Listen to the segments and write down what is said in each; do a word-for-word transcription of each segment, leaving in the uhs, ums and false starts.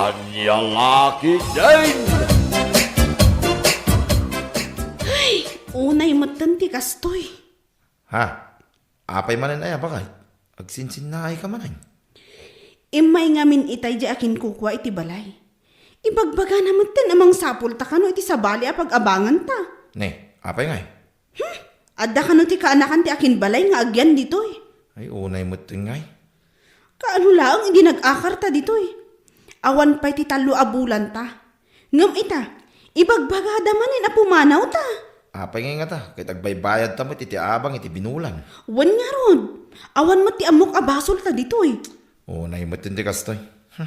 Ania nga ketdin? Ay, unay metten ti kastoy. Ha? Apay manen aya, baket? Agsinsinnaayka manen. Immay ngamin itay di akinkukua iti balay. Ibagbagana metten a mangsapulta kano iti sabali a pag-abanganta. Ne, apay ngay? Hmm? Adda kano ti kaanakan ti akinbalay nga agyan ditoy? Ay, unay metten ngay. Kaano laeng idi nag-akarta ditoy? Awan pay ti tallo a bulanta. Ngem ita, ibagbagada manen a pumanawta. Apay ngay ngata, ket agbaybayadta met iti abang iti binulan? Wen ngarud, awan met ti ammok a basolta ditoy. Unay met ti kastoy. Hmm.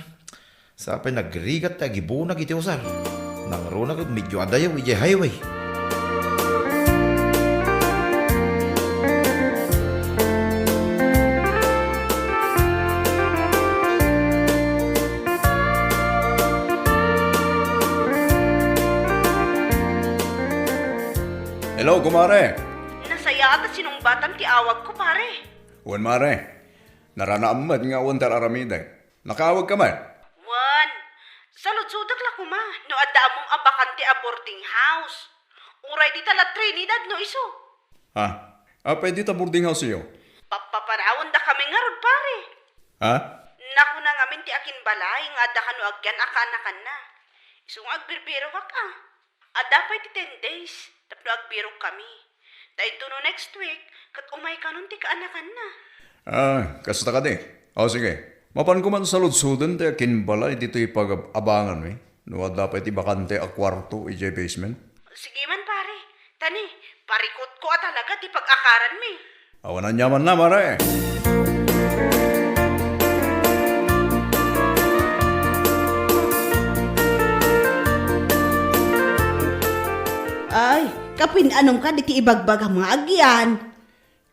Sapay nagrigat ti agibunag iti usar. Nangruna ket medyo adayo idiay highway. Hello, kumare. Nasayaat a sinungbatam ti awagko, pare. Wen, mare. Naranaam met nga awan ti ar-aramidek. Nakaawagka met? Wen. Saludsodek la koma no adda ammom a bakante a boarding house. Uray dita la Trinidad no isu. Ha? Apay dita boarding house-yo? Pappapanawendakami ngarud, pare. Ha? Nakuna ngamin ti akinbalay nga adda kano agyan a kaanakanna. Isu nga agbirbirokak a. Adda pay ti ten days tapno agbirokkami. Ta intono next week, ket umay kanon ti kaanakanna. Ah, kasta kadi. O, sige. Mapanko man saludsoden ti akinbalay ditoy pag-abanganmi, no adda pay ti bakante a kuarto idiay basement. Sige man, pare. Tani, parikutko a talaga ti pag-akaranmi. Awan aniamanna, mare. Ay, kapin-anom kadi ti ibagbagam nga agyan?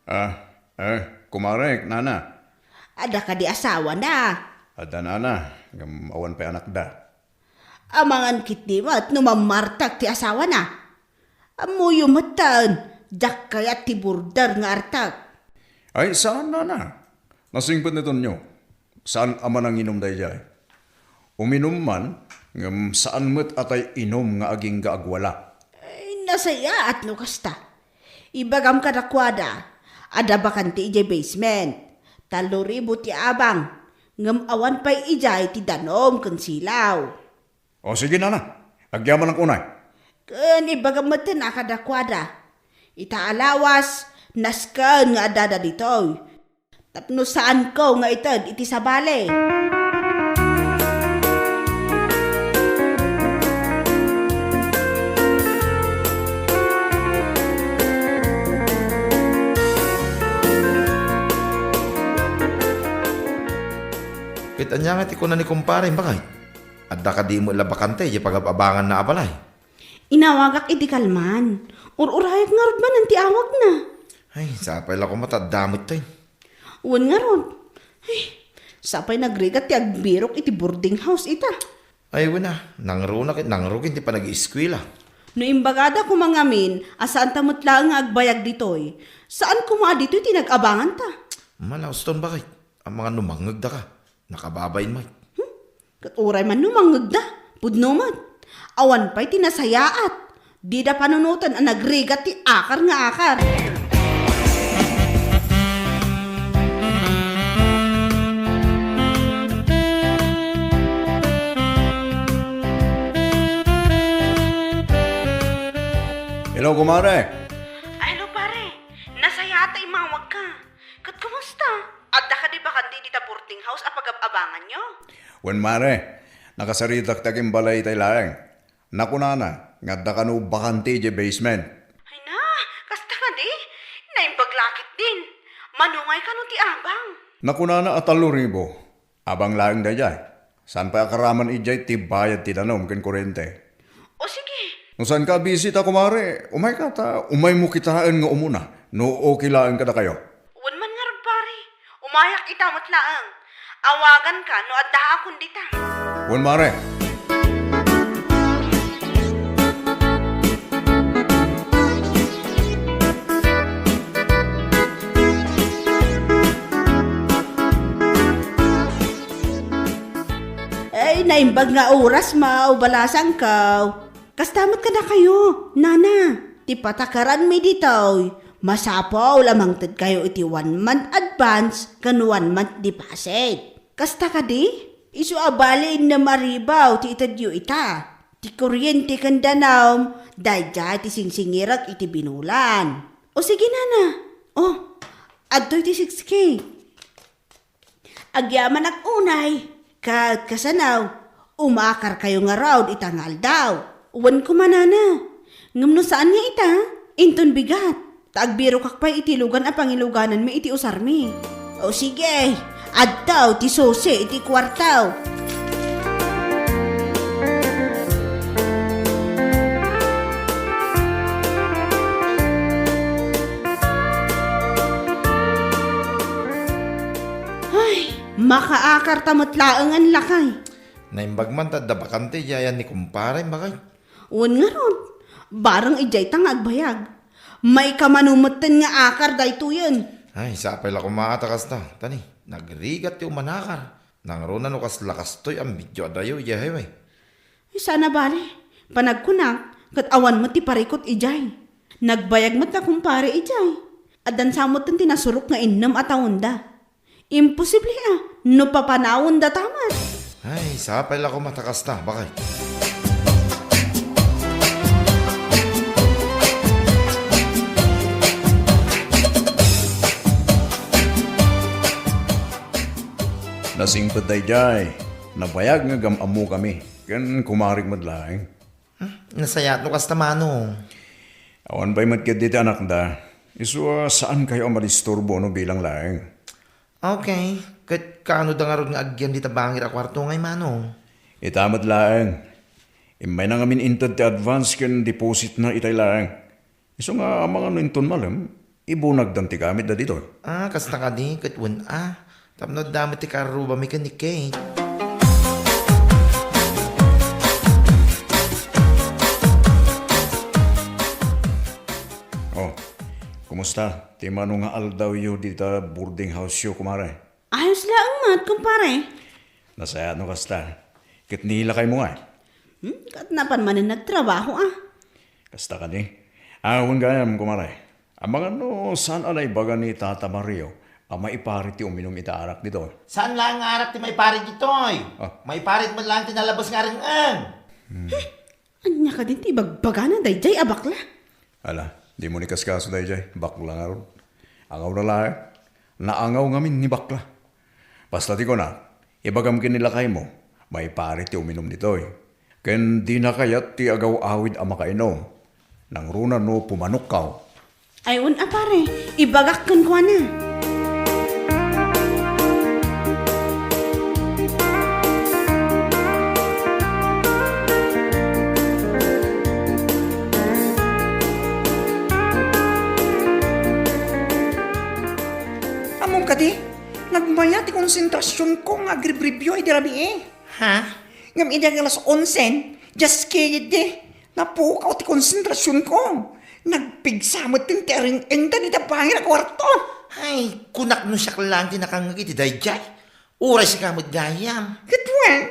Ah, eh, kumare, nana. Adda kadi asawana? Adda, nana, ngem awan pay anakda. Amangan ketdi met no mammartak ti asawana. Ammoyo metten, diak kayat ti border nga artak. Ay, saan, nana. Nasingpet ni Tonyo. Saan a mananginom daydiay. Uminum man, ngem saan met a tay inum nga agingga agwala. Ay, nasayaat no kasta. Ibagam kadakuada, adda bakante idiay basement. Tallo ribu ti abang, ngem awan pay idiay ti danum ken silaw. O, sige, nana. Agyamanak unay. Ken ibagam metten a kadakuada, ita a lawas, nasken nga addada ditoy. Tapno saanko nga ited iti sabali. Ket ania nga ti kuna ni kumpare, bakay? Adda kadi met la bakante idiay pagab-abanganna a balay? Inawagak idi kalman. Ur-urayak ngarud manen ti awagna. Ay, sapay la koma ta adda met tay. Wen ngarud. Ay, sapay nagrigat ti agbirok iti boarding house ita. Ay, wen a, nangruna ket nangrugi ti panag-eskuela. No imbagada koma ngamin a saanta met laeng nga agbayag ditoy, saan koma a ditoy ti nag-abanganta. Malauston, bakit? Amangan no mangngegda ka. Nakababain met. Hmm? Ket uray man no mangngegda, pudno met. Awan pay ti nasayaat. Dida panunoten a nagrigat ti akar nga akar. Hello, kumare. Ay, hello, pare. Nasayaat a immawagka. Ket kumusta? Adda kadi bakante dita boarding house a pagab-abanganyo? Wen, mare, nakasaritak ti akinbalay itay laeng. Nakunana nga adda kano bakante idiay basement. Ay na, kasta kadi? Naimbag la ketdin. Mano ngay kano ti abang? Nakunana a tallo ribu. Abang laeng daydiay. Saan pay a karaman idiay ti bayad ti danum ken kurente. O sige. No saanka a bisita, kumare, umayka ta umaymo kitaen nga umuna, no okay laeng kadakayo. Wen man ngarud, pare. Umayak ita met laeng. Awaganka no addaakon dita. Wen, mare. Ay, naimbag nga oras, ma, o balasangko. Kasta met kadakayo, nana. Ti patakaranmi ditoy, masapul a mangtedkayo iti one month advance ken one month deposit. Kasta kadi? Isu a bali innem a ribu ti itedyo ita. Ti kuryente ken danum, daydiay ti singsingirek iti binulan. O sige, nana. O, adtoy ti six K. Agyamanak unay, ket kasano, umakarkayo ngarud ita nga aldaw. Wen koma, nana. Ngem no saan nga ita, inton bigat. Ta agbirokak pay iti lugan a pangilugananmi iti usarmi. O sige, adtoy ti susi iti kuarto. Ay, makaakarta met laengen, lakay. Naimbag man ta adda bakante idiay ni kumpare, bakay. Wen ngarud, bareng idiay ta nga agbayag. Maikamano metten nga akar daytoyen. Ay, sapay la koma ta kasta. Tani, nagrigat ti umanakar. Nangruna no kasla kastoy a medyo adayo idiay highway. Ay, saan a bale. Panagkunak, ket awan met ti parikut idiay. Nagbayag met a kumpare idiay. Addan sa metten ti nasurok nga innem a taonda. Imposible a, no papanawendata met. Ay, sapay la koma ta kasta, bakay. Nasingpet daydiay, nabayag nga gam-ammokami, ken kumarik met laeng. Hmm, nasayaat no kasta, mano. Awan pay met ketdi ti anakda. Isu a saankayo a madisturbo no bilang laeng. Okay. Ket kaano da ngarud nga agyan dita bangir a kuarto ngay, mano? Ita met laeng. Immayna ngamin inted ti advance ken depositna itay laeng. Isu nga amangan no inton malem, ibunagdan ti gamitda ditoy. Ah, kasta kadi, ket wen a. Tapno adda met ti karrubami ken ni Kate. Oh, kumusta? Ti mano nga aldawyo dita boarding house-yo, kumare? Ayos laeng met, kumpare. Nasayaat no kasta. Ket ni lakaymo ngay? Hmm, ket napan manen nagtrabaho, a. Kasta kadi? Awan gayam, kumare. Amangan no saan a naibaga ni Tata Mario a maipari ti uminum ita arak ditoy. Saan laeng nga arak ti maipari ditoy? Ah. Maipari met laeng ti nalabes nga areng-eng. Hmm. Ania kadin ti ibagbagana daydiay a bakla? Ala, dimo ni kaskaso daydiay, bakla ngarud. Angawna laeng, naangaw ngamin ni bakla. Basta ti kunak, ibagam ken ni lakaymo, maipari ti uminum ditoy. Ken dina kayat ti agaw-awid a makainum. Nangruna no pumanokkaw. Ay, wen a pare, ibagak kenkuana. Ammom kadi, nagmaya ti konsentrasionko nga agribribio idi rabii. Ha? Ngem idi ag-alas onse, just kidding. Napukaw ti konsentrasionko. Nagpigsa metten ti areng-engda dita bangir a kuarto. Ay, kunak no siak laeng ti nakangngeg iti daydiay. Uray sika met gayam. Ket wen,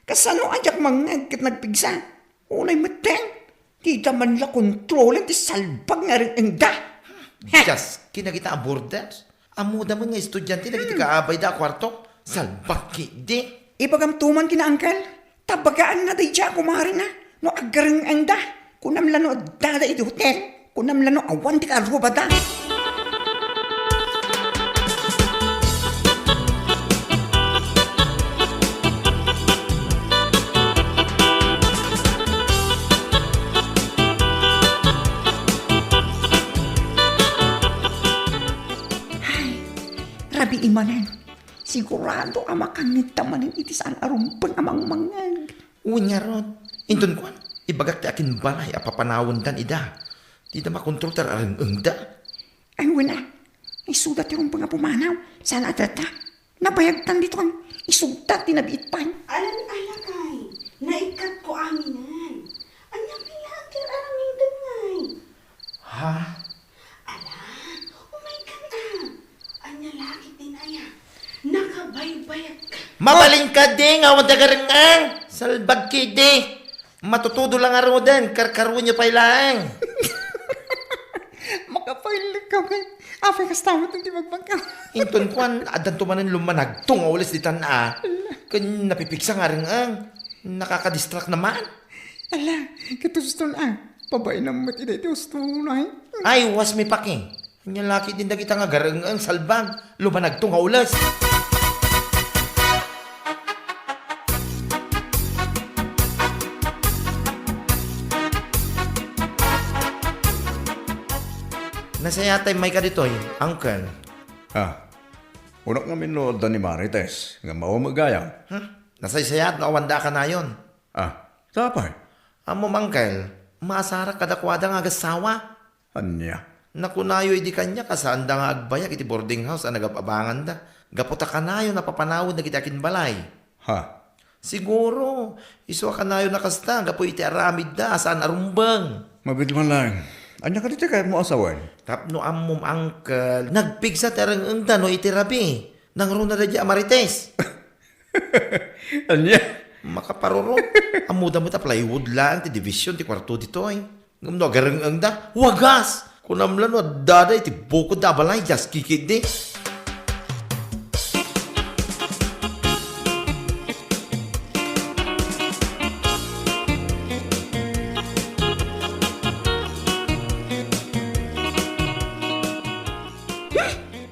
kasano a diak mangngeg ket nagpigsa? Unay metten, dida man la kontrolen ti salbag nga areng-engda. Just kinagita a borders. Ammoda met nga estudiante dagiti kaabayda a kuarto. Salbag ketdi. Ibagam to man ken ni uncle. Ta bagaanna daydiay a kumarena no agareng-engda. Kunam la no addada iti hotel. Kunam la no awan ti karrubada. Ay, rabii manen. Sigurado a makangngegta manen iti saan a rumbeng a mangmangngeg. Wen ngarud, inton kuan, ibagak ti akin balay a papanawendan ida. Dida makontrol ti areng-engda. Ay, wen a. Isuda ti rumbeng a pumanaw. Saan a data? Nabayagtan diton. Isugta ti nabiit pay. Alan a lakay, naikkatko aminen. Ania pay la a aramidem ngay? Ha? Ala, umaykan a. Ania la ketdin aya? Nakabaybayagka. Mabalin kadi nga awan da gareng-ang? Salbag kidi. Matutudo lang ngaruden, karkaruenyo pay laeng. Makapailek kami. Apay kasta met ti bagbagam. Inton kuan, addanto manen lumanagto nga ules ditan a. Ken napipigsa nga areng-eng. Nakakadistract naman. Ala, ket uston a. Pabainam met ida iti uston ay. Ay, was mi paki. Ania la ketdin dagita nga agareng-eng, salbag. Lumanagto nga ules. Nasayaat tay mayka ditoy, Uncle. Ah, kunak ngamin no adda ni Marites, nga mawa met gayam. Hmm? Nasaysayaat no awanda a kanayon. Ah, ta apay? Ammom, Uncle, maasarak kadakuada nga agassawa. Ania? Nakunayo idi kaniak a saanda nga agbayag iti boarding house a nagab-abanganda. Gapu ta kanayon a papanawen dagiti akinbalay. Ha? Siguro, isu a kanayon a kasta gapu iti aramidda a saan a rumbeng. Mabiit man laeng. Ania kadi ti kayatmo a sawen? Tapno ammom, Uncle, nagpigsa ti areng-engda no iti rabii. Nangruna daydiay a Marites. Ania? Makaparurot. Ammoda met a plywood laeng ti division ti kuarto ditoy. Ngem no agareng-engda, wagas! Kunam la no addada iti bukodda a balay, diay kikidi.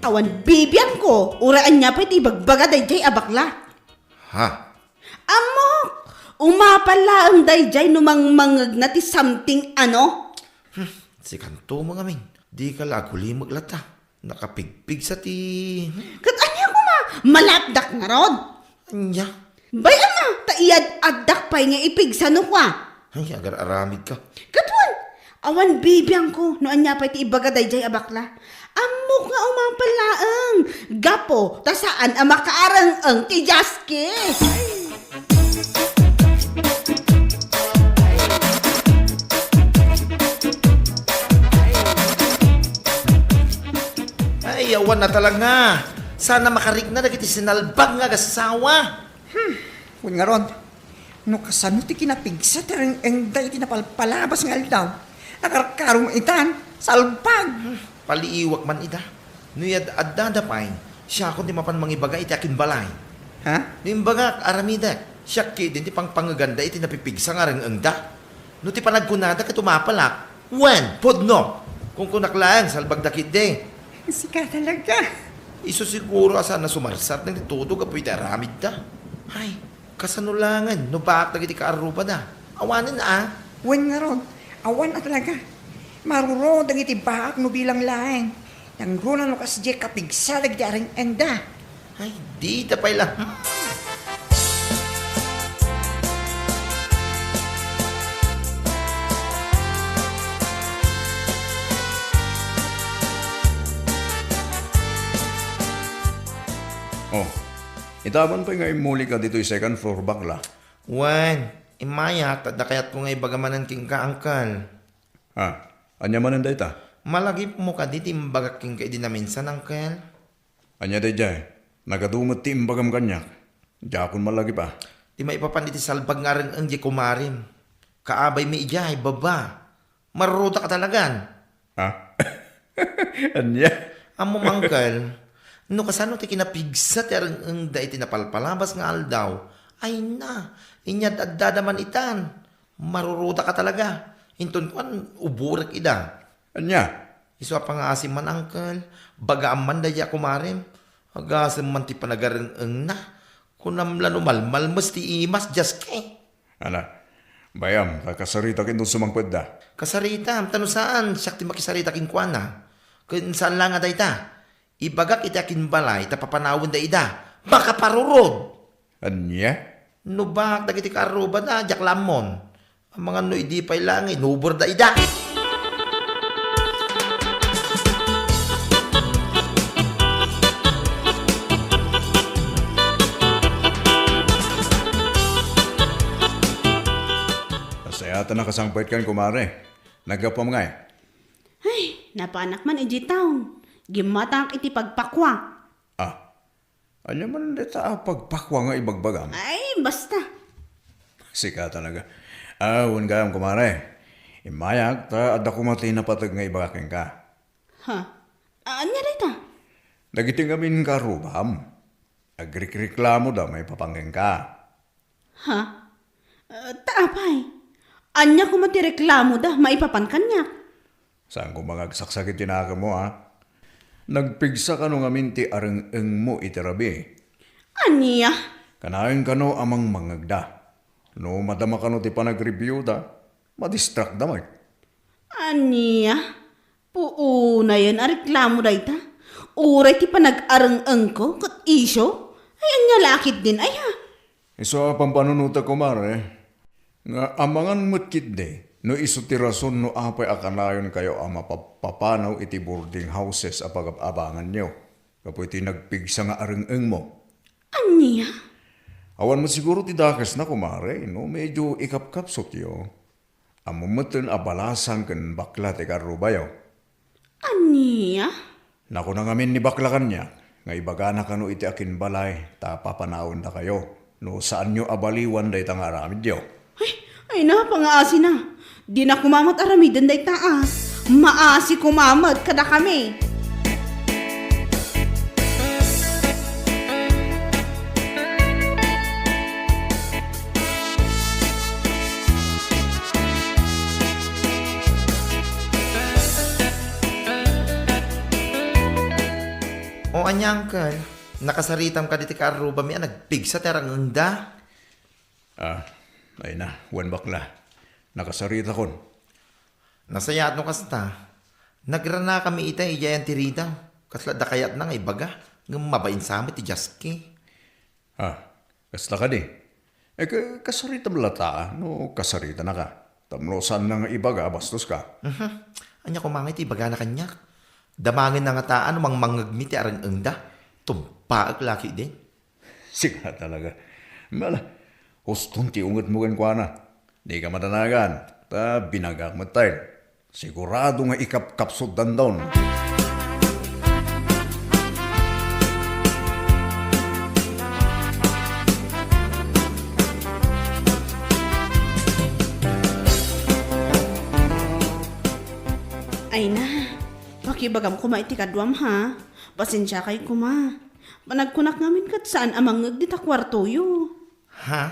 Awan bibiangko, uray ania pay ti ibagbaga daydiay a bakla. Ha? Ammok! Umapal laeng daydiay no mangmangngegna ti something ano? Hmm, sikanto mo ngamin. Dika la agulimek latta. Nakapigpigsa ti, hmm. Ket ania koma? Malapdak ngarud? Ania? Bay-am a, ta iyad-addak pay nga ipigsa no kua. Ay, agar-aramid ka. Ket wen, awan bibiangko no ania pay ti ibaga daydiay a bakla. Ammok nga umapal laeng. Gapu ta saan a makaareng-eng ti Jaski. Ay, awan a talaga. Saan a makarikna dagiti sinalbag nga agassawa. Hmm, wen ngarud, no kasano ti kinapigsa ti reng-engda iti napalpalabas nga aldaw, nakarkaro met itan, salbag! Hmm, paliiwak man ida. No iyad-addada pay, siakon ti mapan mangibaga iti akinbalay. Ha? No imbagak, aramidek, siak ketdin ti pangpangngeganda iti napipigsa nga reng-engda. No ti panagkunada ket umapalak, wen, pudno! Kunkunak laeng, salbagda ketdi. Sika talaga. Isu siguro a saan a sumarsar dagiti tudo gapu iti aramidda. Ay, kasano laengen no baak dagiti kaarrubada? Awanen a? Wen ngarud, awan a talaga. Maruro dagiti baak no bilang laeng. Nangruna no kasdiay kapigsa dagiti areng-engda. Ay, dita pay la. Oh, ita man pay nga immulika ditoy second floor, bakla. Wen, immayak, ta adda kayatko nga ibaga manen kenka, Uncle. Ah, ania manen dayta? Malagipmo kadi ti imbagak kenka idi naminsan, Uncle? Ania daydiay? Nagadu met ti imbagam kaniak. Diakon malagip a. Ti maipapan iti salbag nga areng-eng diay kumarem. Kaabaymi idiay baba. Marurudaka talagan. Ha? Ania? Ammom, Uncle, no kasano ti kinapigsa ti areng-engda iti napalpalabas nga aldaw, ay na, inyad-addada man itan. Marurudaka talaga. Inton kuan, uborek ida. Ania? Isu a pangaasim man, Uncle. Bagaam man daydiay a kumarem. Agasem man ti panagareng-engna. Kunam la no malmalmes ti imas, Jaski. Ala, bay-am, ta kasaritak inton sumangpetda. Kasaritam, ta no saan, siak ti makisarita kenkuana. Ken saan la nga dayta. Ibagak iti akinbalay ta papanawenda ida. Makaparurod! Ania? No baak dagiti kaarrubada, diak la ammon. Amangan no idi pay laeng inuborda ida. Nasayaat a nakasangpetkan, kumare. Naggapuam ngay? Ay, napanak man idiay town. Gimmatangak iti pagpakua. Ah, Ania man dayta a pagpakua nga ibagbagam? Ay, basta. Sika talaga. Ah, wen gayam, kumare. Immayak, ta adda koma ti napateg nga ibaga kenka. Ha? Ania dayta? Dagiti ngamin nga arrubam, agrikreklamoda maipapan kenka. Ha? Ah, ta apay? Ania koma ti reklamoda maipapan kaniak? Saan koma nga agsaksakit ti nakemmo, a? Nagpigsa kano ngamin ti areng-engmo iti rabii? Ania? Kanayon kano a mangmangngegda. No madama kano ti panagreviewda, madistrakda met. Ania? Puunayen a reklamo dayta? Uray ti panag-areng-engko ket isyu? Ay, ania la ketdin aya? Isu a pampanunotek, kumare, nga amangan met ketdi no isu ti rason no apay a kanayonkayo a mapapapanaw iti boarding houses a pagab-abanganyo gapu iti nagpigsa nga areng-engmo. Ania? Awan met siguro ti dakesna, kumare, no medio ikapkapsutyo. Ammom metten a balasang ken bakla ti karrubayo. Ania? Nakuna ngamin ni bakla kaniak nga ibagana kano iti akinbalay ta papanawendakayo no saanyo a baliwan dayta nga aramidyo. Ay, ay na, pangaasina. Dina koma met aramiden dayta a. Maasi koma met kadakami. O ania, uncle? Nakasaritam kadi ti kaarrubami a nagpigsa ti areng-engda? Ah, ay na, wen bakla. Nakasaritakon. Nasayaat no kasta. Nagranakami ita idiay anti-ridaw. Kasla adda kayatna nga ibaga, ngem mabain sa met ti jaski. Ah, kasta kadi? Eh, ka-, kasaritam lata, no kasaritanaka. Tapno saanna nga ibaga a bastoska. Mhm. Ania koma ngay ti ibagana kaniak? Damangenna ngata no mangmangngegmi ti areng-engda. Tumpaek la ketdin. Sika talaga. Mala, huston ti ungetmo kenkuana. Dika madanagan, ta binagak met tayo. Sigurado nga ikapkapsut dandon. Ay na, pakibagam koma iti kaduam, ha? Pasensiakay koma. Panagkunak ngamin ket saan a mangngeg dita kuartoyo. Ha?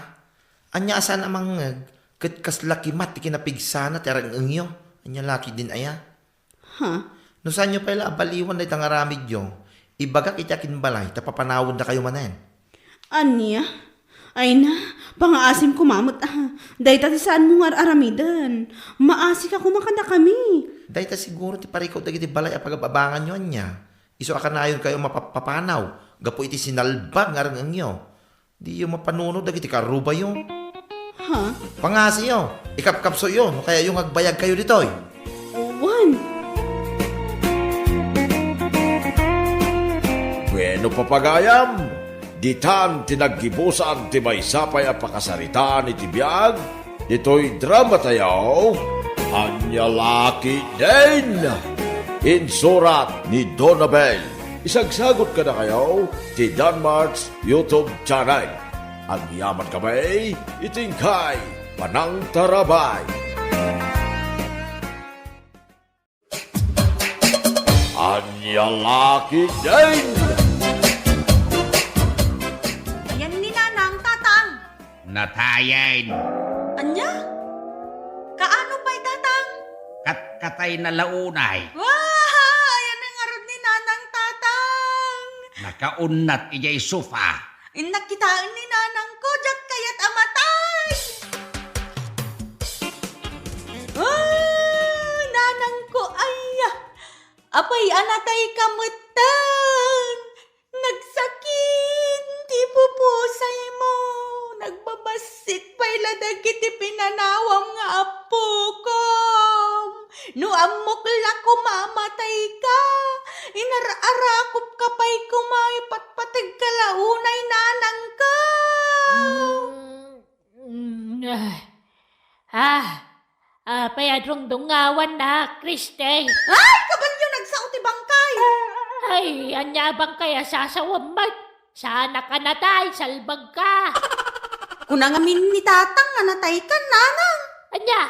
Ania a saan a mangngeg? Ket kasla kimat ti kinapigsana ti areng-engyo. Ania la ketdin aya? Ha? No saanyo pay la a baliwan dayta nga aramidyo, ibagak iti akinbalay ta papanawendakayo manen. Ania? Ay na, pangaasim koma met, a. Dayta ti saanmo nga ar-aramiden. Maasika koma kadakami. Dayta siguro ti parikut dagiti balay a pagab-abanganyo, ania? Isu a kanayonkayo mapapapanaw gapu iti sinalbag nga areng-engyo. Diyo mapanunot dagiti karrubayo. Ha? Pangasiyo, ikapkapsutyo no kayatyo nga agbayagkayo ditoy. Wen. Bueno, papagayam, ditan ti naggibusan ti maysa pay a pakasaritaan iti biag ditoy dramatayo, Ania la ketdin? Insurat ni Donabel. Isagsagot kadakayo ti Danmart's YouTube channel. Agyamankami iti inkay panangtarabay. Ania la ketdin? Ayan ni Nanang, Tatang. Natayen. Ania? Kaano pay, Tatang? Katkatayna la unay. Wah! Ayan nga ngarud ni Nanang, Tatang. Nakaunnat idiay sofa. Innak kitaen ni nanangko, diak kayat a matay! Ah, nanangko, ay! Apay a natayka metten? Nagsakin ti pupusaymo. Nagbabassit pay la dagiti pinanawam nga appokom. No ammok la koma a matayka, inar-arakupka pay koma, ipatpategka la unay nanangko. Mm, ah, ah, apay a dungdungngawannak, Kriste? Ay, kabanyo, nagsao ti bangkay! Ay, ania a bangkay a sasawem met? Saanak a natay, salbagka. Kuna ngamin ni tatang nga nataykan, nanang. Ania,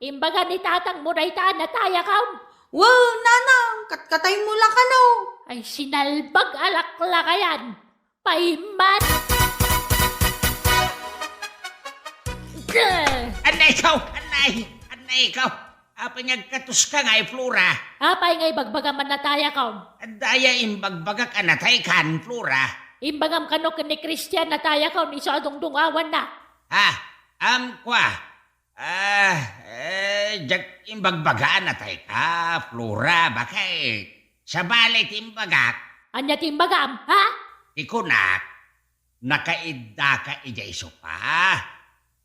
imbaga ni tatangmo dayta a natayakon? Wen, nanang, katkataymo la kano. Ay, sinalbag a laklakayan. Payman. Gah! Anay ikaw! Anay! Anay ikaw! Apay nga agkatoska ngay, Flora? Apay nga ibagbagam a natayakon? Adda aya imbagbagak a nataykan, Flora? Imbagam kano ken ni Christian a natayakon isu a dungdungawanna. Ha? Am, kua? Ah, eh, diak imbagbaga a natayka, Flora, baket. Sabali ti imbagak. Ania ti imbagam, ha? Ti kunak, nakaiddaka idiay sopa.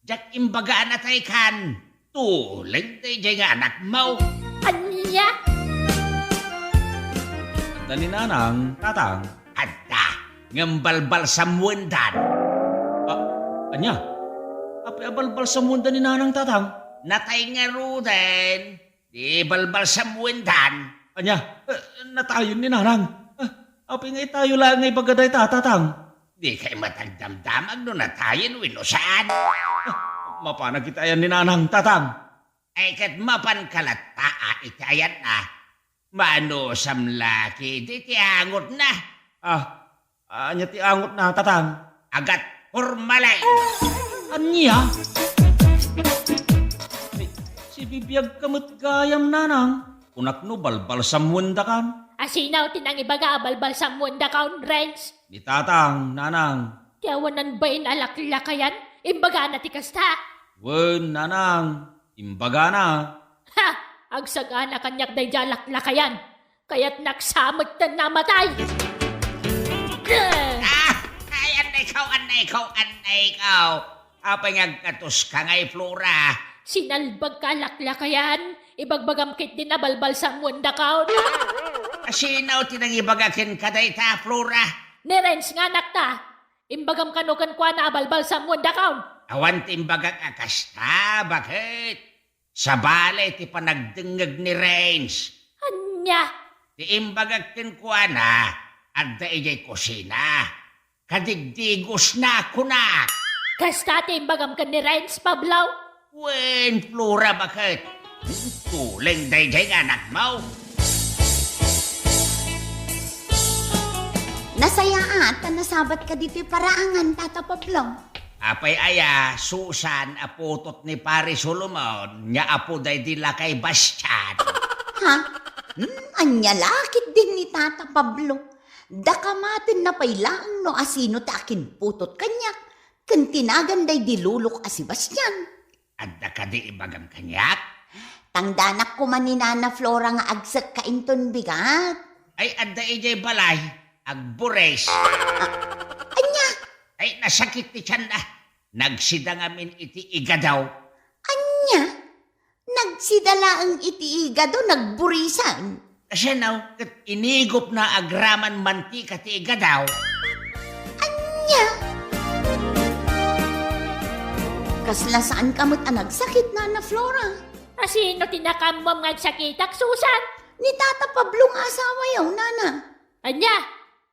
Diak imbaga a nataykan, tuleng daydiay nga anakmo. Ania? Adda ni nanang, tatang. Adda, ngem balbalsamuendan. Ah, ania? Apay a balbalsamuendan ni nanang, tatang? Natay ngaruden. Di balbalsamuendan. Ania? Eh, natayen ni nanang. Ah, apay nga itayo laeng nga ibaga dayta, tatang? Dikay met agdamdamag no natayen wenno saan. Ah, mapanak iti ayan ni nanang, tatang. Ay, ket mapanka latta iti ayanna. Maanusam la ketdi ti angotna. Ah, ania ti angotna, tatang? Agat pormalay. Ania? Ay, sibibiagka met gayam, nanang. Kunak no balbalsamuendakon. A sino ti nangibaga a balbalsamuendakon, Renz? Ni tatang, nanang. Ti awanan bain a laklakayan, imbagana ti kasta. Wen, nanang, imbagana. Ha! Agsagana kaniak daydiay a laklakayan. Kayatnak sa metten a matay. Gah! Ah! Ay, annay kaw, annay kaw, annay kaw. Apay nga agkatoska ngay, Flora? Sinalbagka a laklakayan. Ibagbagam ketdin a balbalsamuendakon. A sino ti nangibaga kenka dayta, Flora? Ni Renz nga anakta. Imbagam kano kenkuana a balbalsamuendakon. Awan ti imbagak a kasta, baket? Sabali ti panagdengngeg ni Renz. Ania? Ti imbagak kenkuana, adda idiay kusina. Kadigdigosna, kunak. Kasta ti imbagam ken ni Renz, Pablo? Wen, Flora, baket? Tuleng daydiay nga anakmo. Nasayaat ta nasabatka ditoy paraangan, Tata Pablo. Apay aya, Susan a putot ni Pari Solomon, nga apo daydi lakay Bastian? Ha? Hmm, ania la ketdin ni Tata Pablo? Daka matenna pay laeng no asino ti akinputot kaniak, ken ti nagan daydi lulok a si Bastian. Adda kadi ibagam kaniak? Tangdanak koma ni Nana Flora nga agsekka inton bigat. Ay, adda idiay balay, agburis. Ah, ania? Ay, nasakit ti tianna. Nagsida ngamin iti igado. Ania? Nagsida laeng iti igado, nagburisan. Kasano ket inigupna agraman mantika ti igado? Ania? Kasla saanka met a nagsakit, Nana Flora? A sino ti nakaammuam nga agsakitak, Susan? Ni Tata Pablo nga asawayo, Nana. Ania?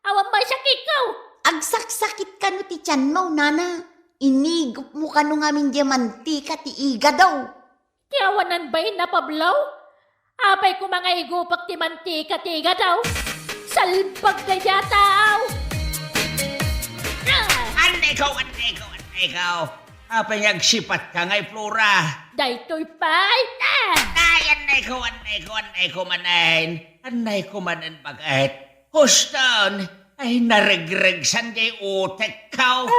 Awan maisakitko. Agsaksakit kano ti tianmo, Nana? Inigupmo kano ngamin diay mantika ti igado? Ti awanan bain a Pablo? Apay koma nga igupek ti mantika ti igado? Salbag daydiay a tao! Ah! Annay kaw, annay kaw, annay kaw. Apay nga agsipatka ngay, Flora? Daytoy pay, ah! Ay, annay kaw, annay kaw, annay kaw manen. Annay kaw manen, baket? Huston, ay, naregregsan diay utekko.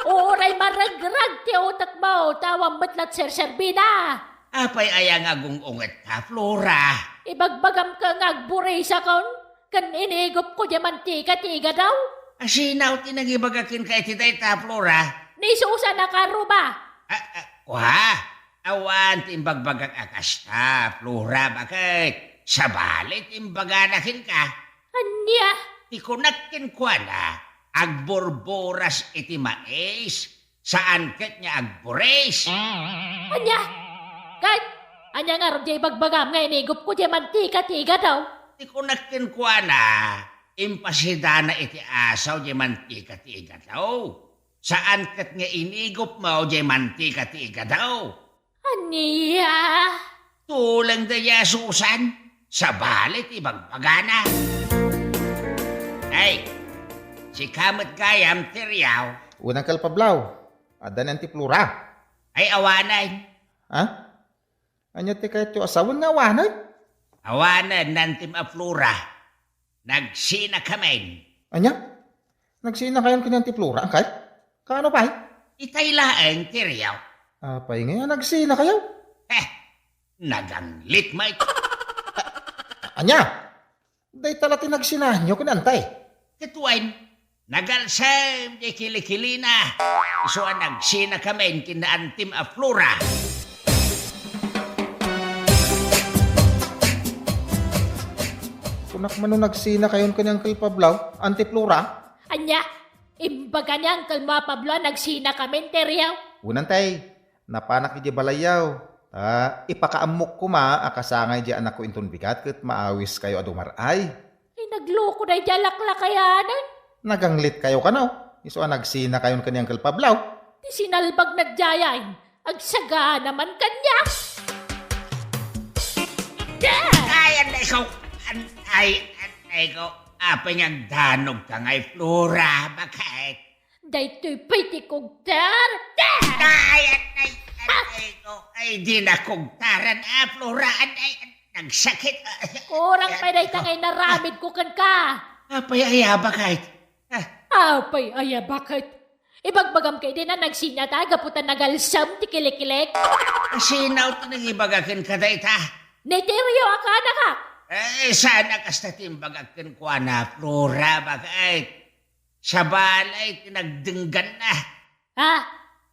Uray maregreg ti utekmo, ta awan met la ti serserbina. Apay aya nga agung-ungetka, Flora? Ibagbagam ka nga agburisakon, ken inigupko diay mantika ti igado. A sino ti nangibaga kenka iti dayta, Flora? Ni Susan a karuba. Ah, ah, kua? Awan ti imbagbagak a kasta, Flora, baket? Sabali ti imbagana kenka. Ania? Ti kunak kenkuana, agburburas iti mais, saan ket nga agburis. Ania? Ket ania ngarud ti ibagbagam nga inigupko diay mantika ti igado? Ti kunak kenkuana, Impasidana iti asaw diay mantika ti igadaw. Saan ket nga inigupmo diay mantika ti igadaw. Ania? Tuleng dayta Susan, sabali ti bagbagana. Ay, sika met gayam, Teriaw. Unang kalpablaw, adda ni Auntie Flora? Ay, awanen. Ha? Ania ti kayatyo a sawen nga awanen? Awanen ni Auntie Flora. Nagsinakamin. Ania? Nagsinakayon ken ni Auntie Flora, angkay? Kaano pay? Itay laeng, Teriaw. Apay ngay a nagsinakayo? Eh, naganglit met. Ania? Dayta la ti nagsinaanyo ken ni Auntie? Ket wen, nagalsem diay kilikilina. Isu a nagsinakamin ken ni Auntie Flora. Kunak man no nagsinakayon ken ni Uncle Pablo, Auntie Flora? Ania? Imbaga ni Uncle mo a Pablo a nagsinakamin, Teriaw? Wen, Auntie. Napanak idiay balayyo. Ta ipakaammok koma a kasangay diay anakko inton bigat ket maawiskayo a dumar-ay. Ay, nagloko daydiay a laklakayanen. Naganglitkayo kano? Isu a nagsinakayon ken ni Uncle Pablo. Ti sinalbag na diay, agsagana man kaniak. Ay, anay ko! An-, ay, anay ko! Apay nga agdanogka ngay, Flora? Bakit? Daytoy pay ti kugtar. Ay, ay, ay, ay, ko. Ay, di na kugtaran, ah, Flora. Ay, ay, nagsakit. Kurang pay dayta nga inaramidko kenka. Apay aya, bakit? Ah. Apay aya, bakit? Ibagbagam kadi a nagsinata gapu ta nagalsem ti kilikilik. Sino ti nangibaga kenka dayta? Ni Teriaw a kanakak. Eh, saan a kasta ti imbagak kenkuana, Flora, bakit? Sabali ti nagdengganna. Ha?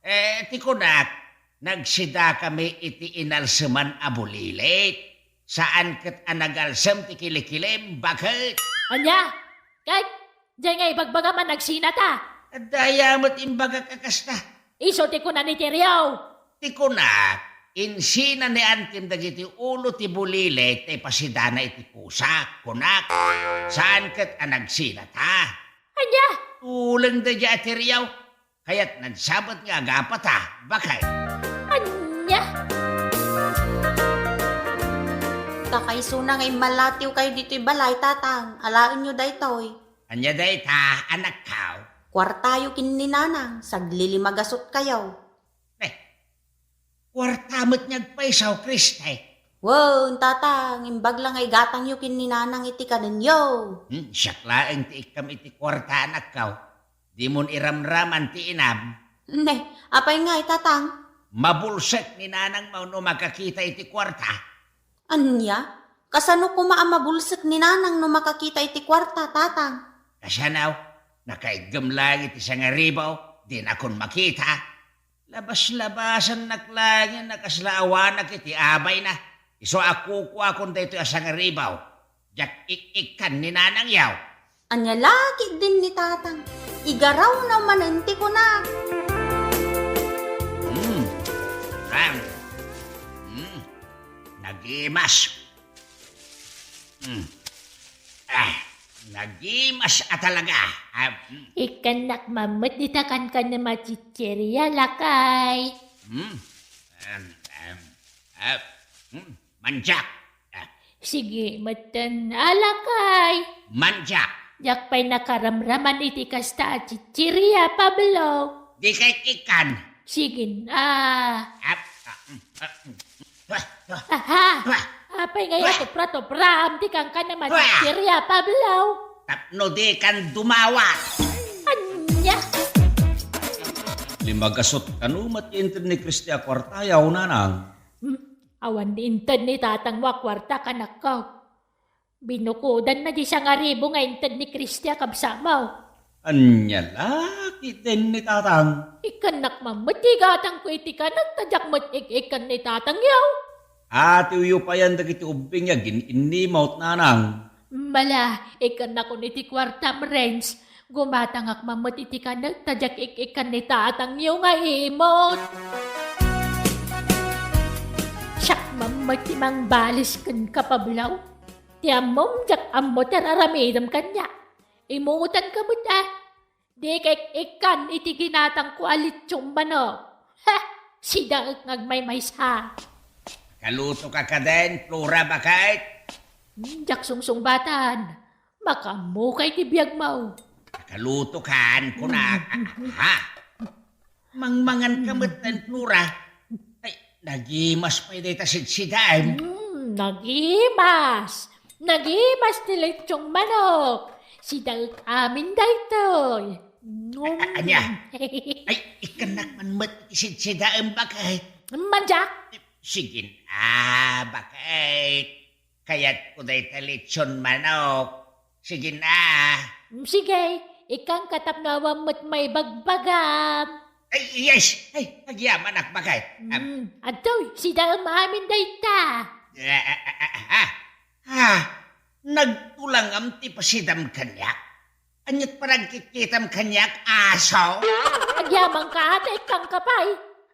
Eh, ti kunak, nagsidakami iti inalseman a bulilit. Saan ket a nagalsem ti kilikilim, bakit? Ania? Ket, diay nga ibagbagam a nagsinata? Adda aya met imbagak a kasta. Isu ti kuna ni Teriaw. Ti kunak, insina ni Antim dagiti ulo ti bulilit ta ipasidana iti pusak, kunak. Saan ket a nagsinata? Ania? Tuleng daydiay a Teriaw. Kayat nagsabet nga agapata, bakit? Ania? Kakaisuna nga immalatiwkayo ditoy balay, Tatang. Alaenyo daytoy. Ania dayta, anakko? Kuartayo ken ni Nanang, saglilimagasutkayo. Eh, kuarta met nga agpayso, Kriste. Wen, Tatang, imbag la nga igatangyo ken ni Nanang iti kanenyo. Hmm, siak laeng ti ikkam iti kuarta, anakko. Dimon iramraman ti inam. Ne, apay ngay, Tatang? Mabulsek ni Nanangmo no makakita iti kuarta. Ania? Kasano koma a mabulsek ni Nanang no makakita iti kuarta, Tatang? Kasano? Nakaiggem laeng iti sangaribu, dinakon makita. Labas-labasannak laeng a kasla awanak iti abayna. Isu a kukuakon daytoy a sangaribu. Diak ik-ikkan ni Nanangyo. Ania la ketdin ni Tatang? Igarawna manen ti kuna. Hmm. Ram. Hmm. Nagimas. Hmm. Ah, nagimas a talaga. Ah, hmm. Ikkannak man met dita kankanam a chicheria, lakay. Hmm. Em, em, ah, hmm. Manjak. Ah. Sige, metten a, lakay. Manjak. Diak pay nakaramraman iti kasta a chicheria, Pablo. Dika ik-ikkan. Sige, ah. Ah, ah, mm, ah, mm. Ah, ah. Aha. Ah. Apay ngay a tupra-tupraam ti kankanam a chicheria, Pablo? Tapno dikan dumawat. Ania? Limagasut kano met ti inted ni Kristi a kuartayo, Nanang? Hmm? Awan inted ni tatangmo a kuarta, kanakko. Binukodanna diay sangaribu nga inted ni Kristi a kabsatmo. Ania la ketdin ni tatang? Ikkannak man met ti igatangko iti kanek ta diak met ik-ikkan ni tatangyo. Atiwyo payen dagiti ubbing nga gin-innimot, Nanang. Mala, ikkannakon iti kuartam, Renz. Gumatangak man met iti kanek ta diak ik-ikkan ni tatangyo nga imot. Siak man met ti mangbalis kenka, Pablo. Ti ammom, diak ammo ti ar-aramidem kaniak. Imutanka met, a. Dika ik-ikkan iti ginatangko a litson manok. Ha! Sidaek nga agmaymaysa. Kalutoka kadin, Flora, baket? Hmm, diak sungsungbatan. Makaammoka iti biagmo. Kalutokan, kunak. Ha? Mangmanganka met, Flora. Ay, nagimas pay dayta sidsidaem. Hmm, nagimas. Nagimas ti litson manok. Sidaek amin daytoy. Nom. A-, ania? Ay, ikkannak man met ti sidsidaem, baket. Madiak. Sige na, baket. Kayatko dayta litson manok. Sige na. Mm, sige, ikkanka tapno awan met maibagbagam. Ay, yes! Ay, agyamanak, baket. Am- Mm, adtoy, sidaem amin dayta. Ah, ah, ah, ah, ah. Ah, nagtulangam ti pasidam kaniak. Aniat panagkitkitam kaniak, aso? Agyamanka, ta ikkanka pay.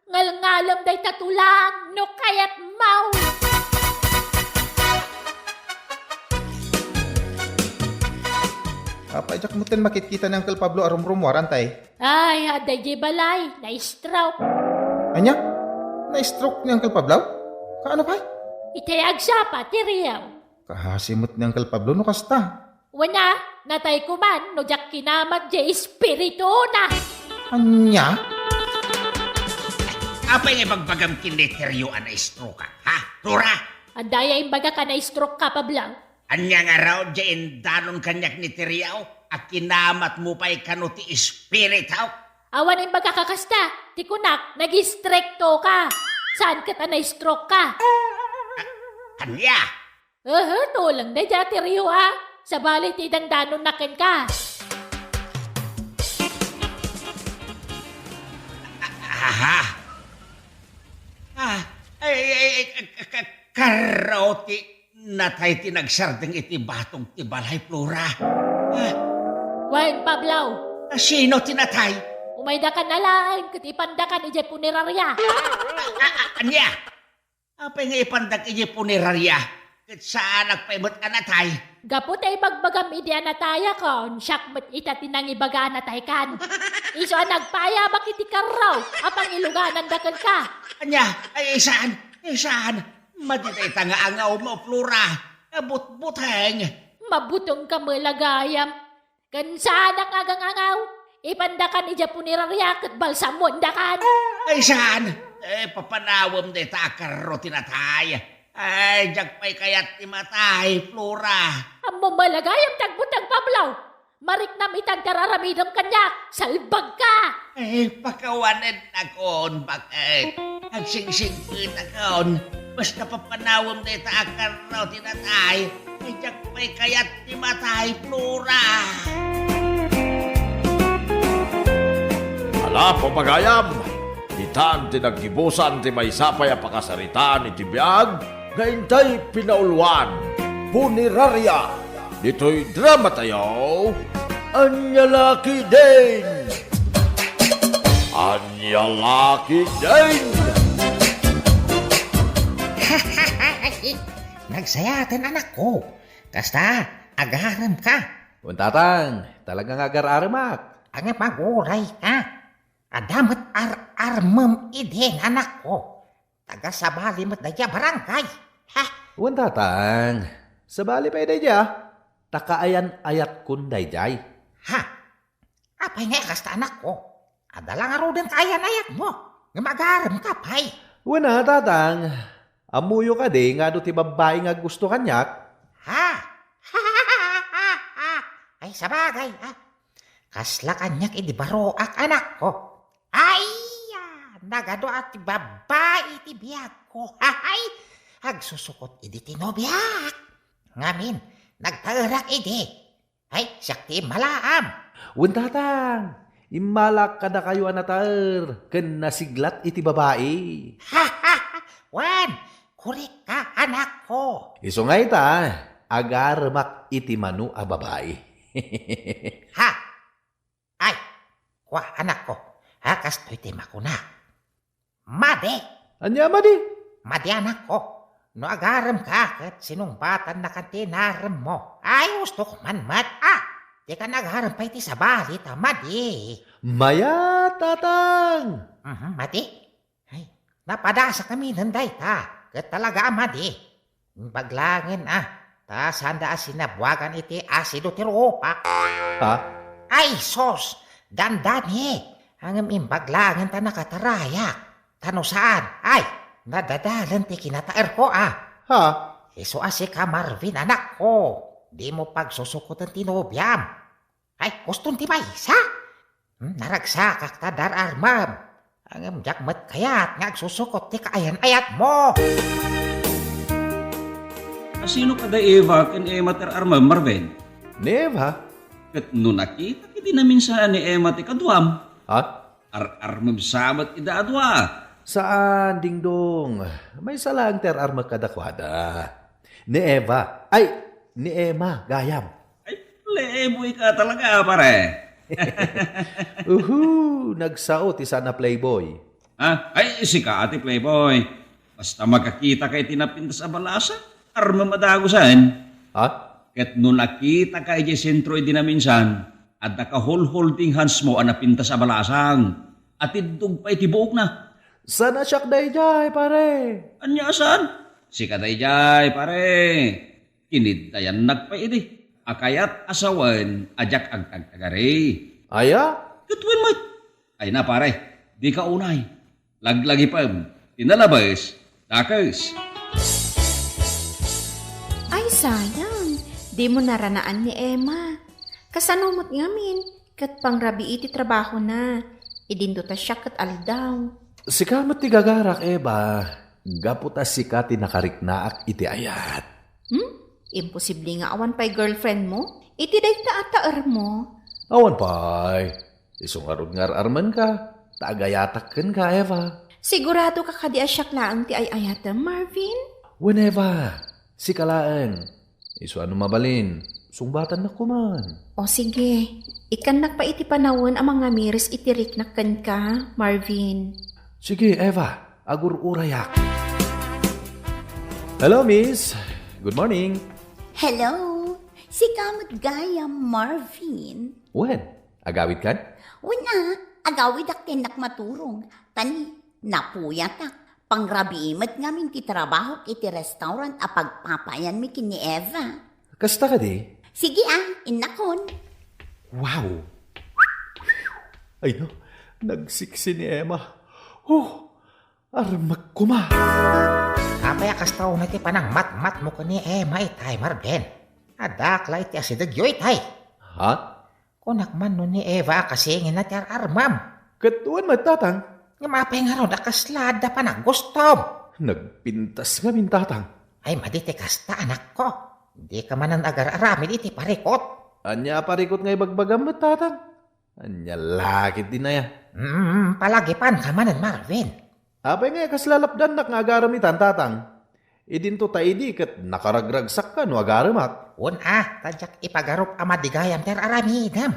Ngalngalem dayta tulang no kayatmo. Apay, diak metten makitkita ni Uncle Pablo a rumrumuar, antay? Ay, adda idiay balay, na-stroke. Ania? Na-stroke ni Uncle Pablo? Kaano pay? Itay agsapa ti riaw. Kaasi met ni Uncle Pablo no kasta. Wen a, natay koman no diak kinamat diay espirituna. Ania? Apay nga ibagbagam ken ni Terio a na-stroke-ak, ha? Flora! Adda aya imbagak a na-stroke-ka, Pablo? Ania ngarud diay indanon kaniak ni Terio a kinamatmo pay kano ti espirituk? Awan imbagak a kasta, ti kunak, nag-istriktoka. Saan ket a na-stroke-ka? A-, ania? Aha, tulang daydiay a Terio a. Sabali ti dandanonna kenka. Aha. Ah, ay, ay, ay, ka-, ka-, karro ti natay ti nagsardeng iti batog ti balay, Flora. Ah. Wen, Pablo. Sino ti natay? Umaydakan alaen ket ipandakan idiay puneraria. A-, a-, ania? Apay nga ipandak idiay puneraria ket saanak pay met a natay? Gapu ta ibagbagam idi a natayakon, siak met ita ti nangibaga a nataykan. Isu a nagpaayabak iti karro a pangilugananda kenka. Ania? Ay, saan? Ay, saan? Madi dayta nga angawmo, Flora. Butbuteng. Mabutengka met la gayam. Ken saanak nga agangangaw, ipandakan idiay puneraria ket balsamoendakan. Ay, saan? Eh, papanawem dayta a karro ti natay. Ay, diak pay kayat ti matay, Flora. Ammom met la gayam ti agbuteng, Pablo. Mariknam itan ti ar-aramidem kaniak. Salbagka! Eh, pakawanennakon, baket. Agsingsingpetakon. Basta papanawem dayta a karro ti natay. Ay, diak pay kayat ti matay, Flora. Ala, papagayam, ditan ti naggibusan ti maysa pay a pakasaritaan iti biag nga intay pinauluan, Puneraria. Ditoy dramatayo, Ania La Ketdin! Ania La Ketdin! Nagsayaten, anakko. Kasta, agaremka. Wen, tatang, talaga nga agar-aremak. Ania, maguray ka. Adda met ar-armem idi, anakko. Taga sabali met daydiay a barangay. Ha? Wen, tatang, sabali pay daydiay, a. Ta kaayan-ayatkon daydiay. Ha? Apay nga kasta, anakko? Adda la ngaruden kaayan-ayatmo. Ngem agaremka pay. Wen a, tatang. Ammoyo kadi nga adu ti babbai nga aggusto kaniak? Ha? Ay, sabagay, ha? Kasla kaniak idi baroak, anakko. Ay, a, nagadu a ti babbai ti biagko. Ay, agsusukot idi ti nobiak. Ngamin, nagtaerak idi. Ay, siak ti immalaam. Wen, tatang, immalak kadakayo a nataer ken nasiglat iti babai. Wen, korek ka, anakko. Isu nga ita, agaremak iti mano a babai. Ha? Ay, kua, anakko, a, kastoy ti makunak. Madi! Ania a madi? Madi, anakko. No agaremka ket sinungbatannakan ti inaremmo. Ay, ustok man met, a! Dikan agarem pay ti sabali ta madi. Mayat, Tatang! Mhm, madi? Ay, napadasakami dayta. Ket talaga a madi. Imbag laengen a, ta saanda a sinabuagan iti asido ti rupak. Ha? Ay, sus! Dandani! Ngem imbag laengen ta nakatarayak. Ta no saan, ay, nadadalen ti kinataerko a. Ha? Isu a sika, Marvin, anakko. Dimo pagsusukoten ti nobiam. Ay, kuston ti maysa? Hmm, naragsakak ta dar-armem. Ngem diak met kayat nga agsusukot ti kaayan-ayatmo. Asino kada Eva ken Emma ti ar-armem, Marvin? Ni Eva? Ket no nakitak idi naminsan ni Emma ti kaduam. Ha? Ar-armem sa met ida a dua. Saan, Dingdong. Maysa laeng ti ar-armek kadakuada. Ni Eva. Ay, ni Emma, gayam. Ay, playboy ka talaga, pare. Uhu, nagsao ti saan a playboy. Ah, ay, sika ti playboy. Basta makakita ka iti napintas a balasang, armem a dagusen. Ha? Ket no nakita ka idiay sentro idi naminsan, adda ka hulhulding handsmo a napintas a balasang. Atiddog pay ti buokna. Saan a siak daydiay, pare? Ania a saan? Sika daydiay, pare. Kiniddayannak pay idi a kayat a sawen a diak agtagtagari. Aya? Ket wen met. Ay na, pare, dika unay. Laglagipem ti nalabes, dakes. Ay, sayang. Dimo naranaan ni Emma. Kasano met ngamin? Ket pangrabii ti trabahona. Idinto ta siak ket aldaw. Sika met ti gagarak, Eva. Gapu ta sika ti nakariknaak iti ayat. Hmm? Imposible nga awan pay girlfriend mo? Iti dayta a taermo? Awan pay. Isu ngarud nga ar-armenka, ta agayatak kenka, Eva. Sigurado ka kadi a siak laeng ti ay-ayatem, Marvin? Wen, Eva, sika laeng. Isu a no mabalin, sungbatannak koman. O sige, ikkannak pay iti panawen a mangamiris iti riknak kenka, Marvin. Sige, Eva, agur-urayak. Hello, miss. Good morning. Hello. Sika met gayam, Marvin. Wen, agawidkan? Wen a, agawidak ti innak maturong. Ta ni, napuyatak. Pangrabii met ngamin ti trabahok iti restaurant a pagpapayanmi ken ni Eva. Kasta kadi? Sige a, innakon. Wow! Ay no, nagsiksi ni Emma. Oh, armek koma. Apay a kasta unay ti panangmatmatmo ken ni Emma itay, Marvin? Addak la iti asidegyo itay. Ha? Kunak man no ni Eva a kasinginna ti ar-armam. Ket wen met, Tatang. Ngem apay ngarud a kasla adda panagustom? Nagpintas ngamin, Tatang. Ay, madi ti kasta, anakko. Dika manen agar-aramid iti parikot. Ania a parikot nga ibagbagam met, Tatang? Ania la ketdin aya? Mm, palagipanka manen, Marvin. Apay ngay a kasla lapdannak nga agarem itan, Tatang? Idinto ta idi ket nakaragragsakka no agaremak. Wen a, ta diak ipagarup a madi gayam ti ar-aramidem.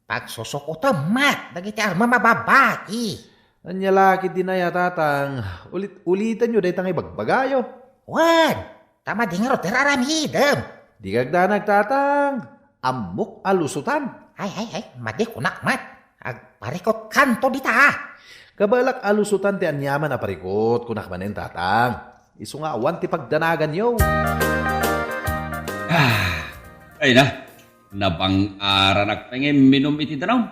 Pagsusukotem met dagiti armem a babbai. Ania la ketdin aya, Tatang? Ulit-ulitenyo dayta nga ibagbagayo. Wen, ta madi ngarud ti ar-aramidem. Dika agdanag, Tatang. Ammok a lusotan. Ay, ay, ay, madi kunak met. Agparikotkanto dita, a. Kabalak a lusotan ti aniaman a parikot, kunak manen, Tatang. Isu nga awan ti pagdanaganyo. Ah, ay na, nabang-aranak pay nga imminum iti danum.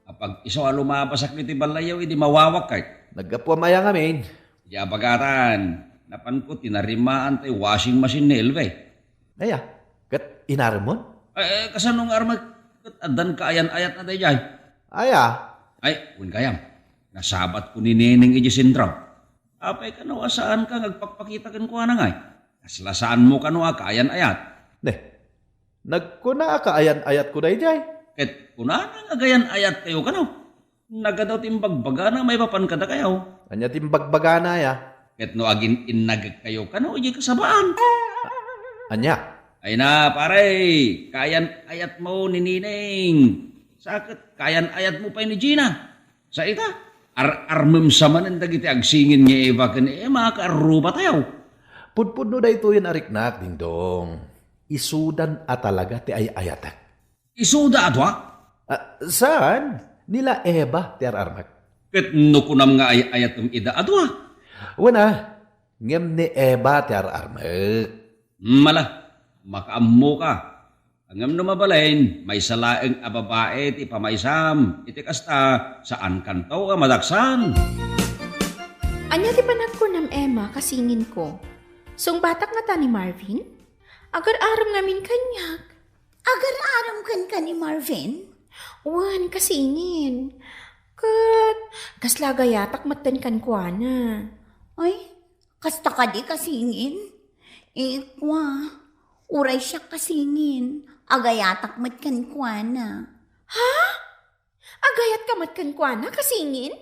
Apag isu a lumabasak iti balayyo idi mawawak kay. Naggapuam aya ngamin? Diak bagatan, napanko tinarimaan tay washing machine ni Elve. Aya, ket inaremon? Eh, kasano nga armek ket addan kaayan-ayatna daydiay? Aya? Ay, wen gayam, nasabatko ni Neneng idiay sentro. Apay kano a saanka nga agpakpakita kenkuana ngay? Kasla saanmo kano a kaayan-ayat? Ne, nagkuna a kaayan-ayatko daydiay. Ket kunana nga agayan-ayatkayo kano? Nagadaw ti imbagbagana maipapan kadakayo. Ania ti imbagbagana aya? Ket no agin-innagekkayo kano idiay kasabaan. Ania? Ay na, pare, kaayan-ayatmo ni Neneng. Sa ket kaayan-ayatmo pay ni Gina. Sa ita, ar-armem sa manen dagiti agsingin ni Eva ken Emma a kaarrubatayo. Pudpudno daytoyen a riknak, Dingdong. Isudan a talaga ti ay-ayatek. Isuda a dua? Ah, saan? Ni la Eva ti ar-armek. Ket no kunam nga ay-ayatem ida a dua? Wen a, ngem ni Eva ti ar-armek. Mala, makaammoka. Ngem no mabalin, maysa laeng a babai ti pamaysam. Iti kasta, saankanto a madaksan. Ania ti panagkunam, Emma, kasinginko? Sungbatak ngata ni Marvin? Agar-arem ngamin kaniak. Agar-arem kenka ni Marvin? Wen, kasingin. Ket kasla agayatak metten kenkuana. Ay, kasta kadi kasingin? Ikua, uray siak kasingin, agayatak met kenkuana. Ha? Agayatka met kenkuana, kasingin?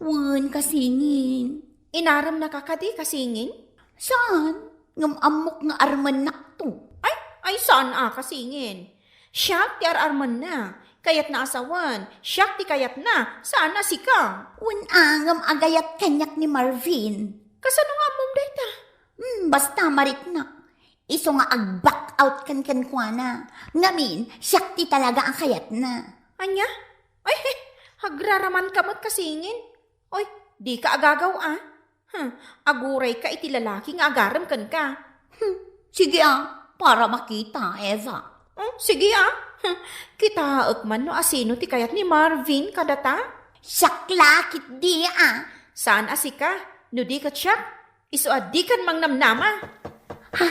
Wen, kasingin. Inaremnaka kadi, kasingin? Saan? Ngem ammok nga armennakto. Ay, ay, saan a, kasingin? Siak ti ar-armenna. Kayatna a sawen, siak ti kayatna, saan a sika. Wen a, ngem agayat kaniak ni Marvin. Kasano nga ammom dayta? Hmm, basta mariknak. Isu nga ag-back out ken kenkuana. Ngamin, siak ti talaga a kayatna. Ania? Ay, agraramanka met, kasingin. Oy, dika agagaw a. Hmm, agurayka iti lalaki nga agarem kenka. Hmm, sige a, para makita, Eva. Hmm, sige a. Hmm, kitaek man no asino ti kayat ni Marvin kadata? Siak la ketdi a. Saan a sika? No di ket siak, isu a dikan mangnamnama. Ha?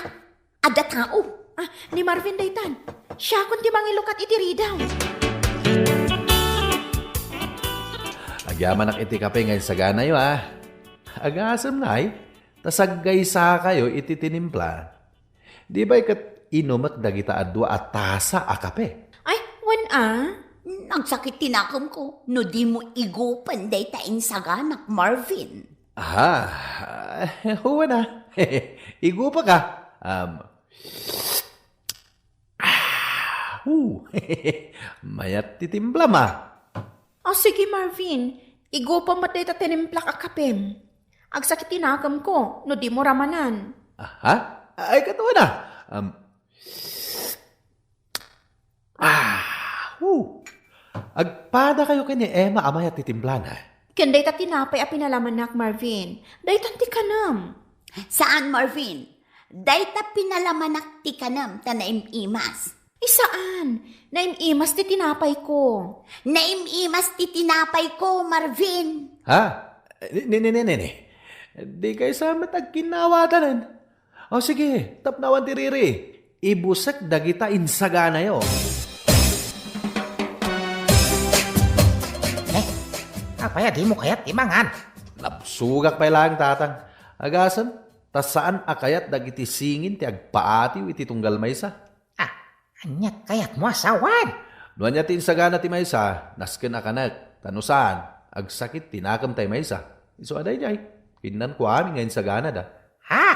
Adda tao. Ah, ni Marvin daytan. Siakon ti mangilukat iti ridaw. Agyamanak iti kape nga insaganayo, a. Agasem ngay, ta saggaysakayo iti tinimpla. Di bay ket inumek dagita a dua a tasa a kape? Ay, wen a. Agsakit ti nakemko no dimo igupen dayta insaganak, Marvin. Aha, wen a. Igupek a. Um, ah, hu. Mayat ti timplam a. O, sige, Marvin. Igupem met dayta tinimplak a kapem. Agsakit ti nakemko no dimo ramanan. Aha? Ay, ket wen a. Um, ah, hu. Agpadakayo ken ni Emma a mayat ti timplana. Ken dayta tinapay a pinalamanak, Marvin. Daytan ti kanem. Saan, Marvin. Dayta pinalamanak ti kanem ta naim-imas. Ay, saan. Naim-imas ti tinapayko. Naim-imas ti tinapayko, Marvin. Ha? Ni, ni, ni, ni, ni, ni. Dikay sa met agkinnawatanen. O sige, tapno awan ti riri. Ibusek dagita insaganayo. Eh, apay a dimo kayat ti mangan? Nabsogak pay laeng, Tatang. Agasem, ta saan a kayat dagiti singin ti agpaatiw iti tunggal maysa. Ah, ania ti kayatmo a sawen? No ania ti insagana ti maysa, nasken a kanek, ta no saan, agsakit ti nakem tay maysa. Isu a daydiay, kinnanko amin nga insaganada. Ha?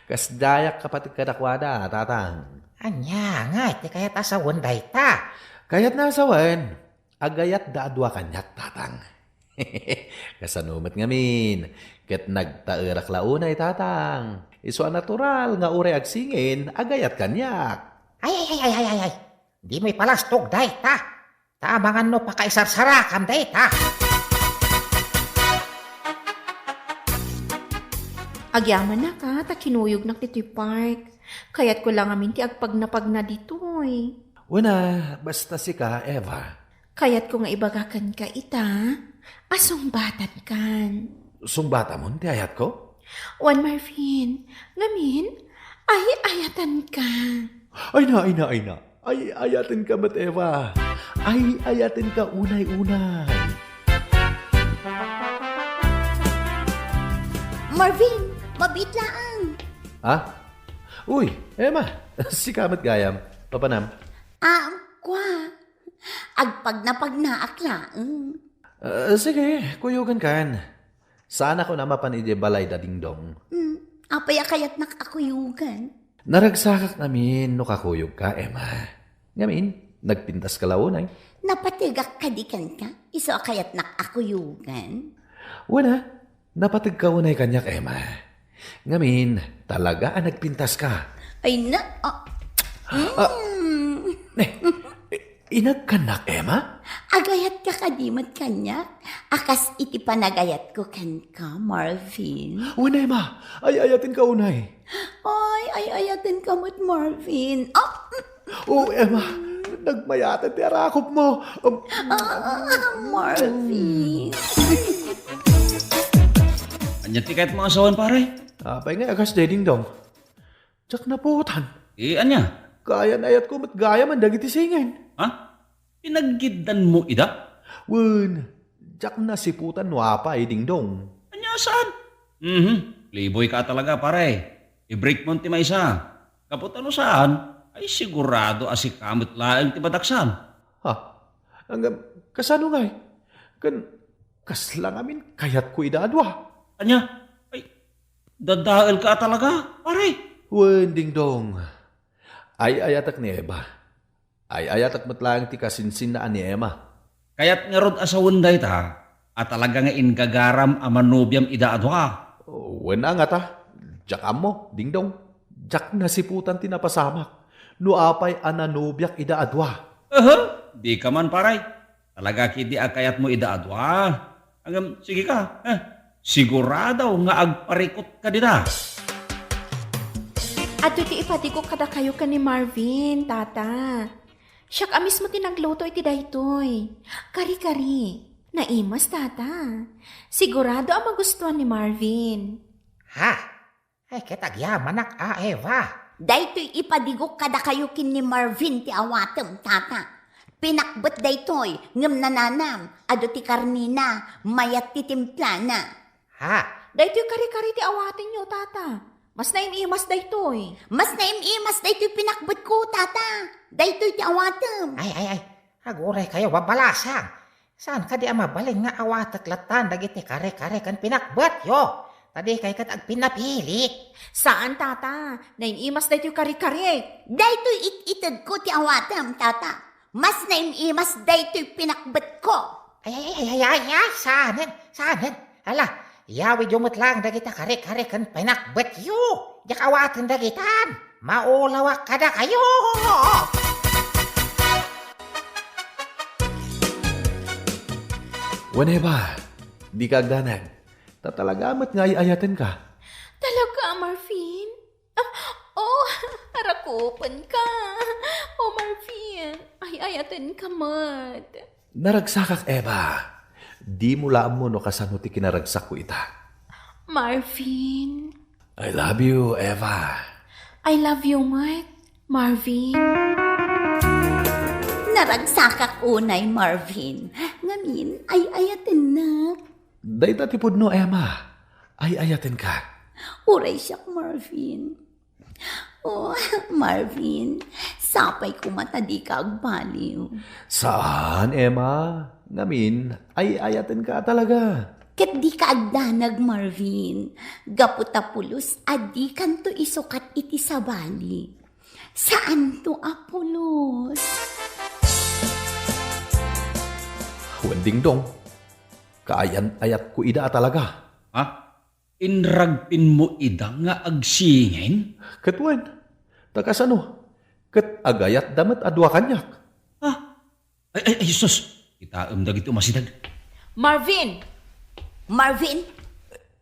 Kasdiayak kapateg kadakuada, Tatang. Ania ngay ti kayat a sawen dayta? Kayatna a sawen, agayatda a dua kaniak, Tatang. Kasano met ngamin? Ket nagtaerak la unay, Tatang. Isu a natural nga uray agsingin, agayat kaniak. Ay, ay, ay, ay, ay, ay, ay. Dimo ipalastog dayta. Ta amangan no pakaisarsarakam dayta. Agyamanak a, ta kinuyognak ditoy park. Kayatko la ngamin ti agpagnapagna ditoy. Wen a, basta sika, Eva. Kayatko nga ibaga kenka ita a sungbatankan. Sungbatamon ti ayatko? Wen, Marvin, ngamin, ay-ayatenka. Ay na, ay na, ay na. Ay-ayatenka met, Eva. Ay-ayatenka unay-unay. Marvin, mabiit laeng. Ha? Uy, Emma, sika met gayam. Papanam? Ah, kua. Agpagnapagnaak laeng. Ah, sige, kuyogenkan. Saanak unay a mapan idiay balay da Dingdong. Hmm, apay a kayatnak a kuyogan? Naragsakak ngamin no kakuyogka, Emma. Ngamin, nagpintaska la unay. Napategak kadi kenka, isu a kayatnak a kuyogan? Wen a, napategka unay kaniak, Emma. Ngamin, talaga a nagpintaska. Ay na, ah, Ah, mm. Eh, Inagkannak, Emma? Agayatka kadi met kaniak, a kas iti panagayatko kenka, Marvin? Wen, Emma, ay-ayatenka unay. Ay, ay-ayatenka met, Marvin. Ah, O, Emma, nagmayat ti arakopmo. Um, ah, Marvin. Ania ti kayatmo a sawen, pare? Apay nga a kas daytoy, Dingdong? Diak napuotan. Eh, ania? Kaayan-ayatko met gayamen dagiti singin. Ha? Pinaggiddanmo ida? Wen, diak nasiputan no apay, Dingdong. Ania saan? Mhm. Playboy ka talaga, pare. I-break mo ti maysa. Gapu ta no saan, ay sigurado a sika met laeng ti madaksan. Ha? Ngem, kasano ngay? Ken, kasla ngamin kayatko ida a dua? Ania? Ay, dadael ka talaga, pare. Wen, Dingdong. Ay-ayatek ni Eva. Ay-ayatek met laeng ti kasinsinna a ni Emma. Kayat ngarud a sawen dayta, a talaga nga inggagaram a manobiam ida a dua. Wen a ngata, diak ammo, Dingdong. Diak nasiputan ti napasamak. No apay a nanobiak ida a dua. Aha, dika man, pare. Talaga ketdi a kayatmo ida a dua. Ngem, sige ka. Eh, sigurado nga agparikut ka dita. Adu ti ipadigok kadakayo ken ni Marvin, tata. Siak a mismo ti nagluto iti daytoy. Kari-kari. Naimas, tata. Sigurado a magustuan ni Marvin. Ha? Ay, ket agyamanak a, Eva. Daytoy ipadigok kadakayo ken ni Marvin ti awatem, tata. Pinakbet daytoy, ngem nananam, adu ti karnina, mayat ti timplana. Ha? Daytoy kari-kari ti awatenyo, tata. Mas naim-imas daytoy. Mas naim-imas daytoy pinakbetko, tata. Daytoy ti awatem. Ay, ay, ay. Aguray kayo, babalasang. Saan kadi a mabalin nga awatek latta dagiti kare-kare ken pinakbetyo? Ta dikay ket agpinnapilit. Saan, tata. Naim-imas daytoy kare-kare. Daytoy it-itedko ti awatem, tata. Mas naim-imas daytoy pinakbetko. Ay, ay, ay, ay, ay, ay, saanen, saanen. Ala, yawidyo met laeng dagita kare-kare ken pinakbetyo. Diak awaten dagitan. Maulawak kadakayo. Wen, Eva, dika agdanag. Ta talaga met nga ay-ayatenka. Talaga, Marvin? Ah, oh, arakupenka. Oh, Marvin, ay-ayatenka met. Naragsakak, Eva. Dimo la ammo no kasano ti kinaragsakko ita. Marvin. I love you, Eva. I love you met, Marvin. Naragsakak unay, Marvin. Ngamin, ay-ayatennak. Dayta ti pudno, Emma. Ay-ayatenka. Uray siak, Marvin. Oh, Marvin, sapay koma ta dika agbaliw. Saan, Emma. Ngamin, ay-ayatenka talaga. Ket dika agdanag, Marvin. Gapu ta pulos a dikanto isukat iti sabali. Saanto a pulos. Wen, Dingdong, kaayan-ayatko ida a talaga. Ha? Inragpinmo ida nga agsingin? Ket wen, ta kasano? Ket agayatda met a dua kaniak. Ah, ay, ay, ay, sus! Kitaem dagiti umasideg. Marvin! Marvin!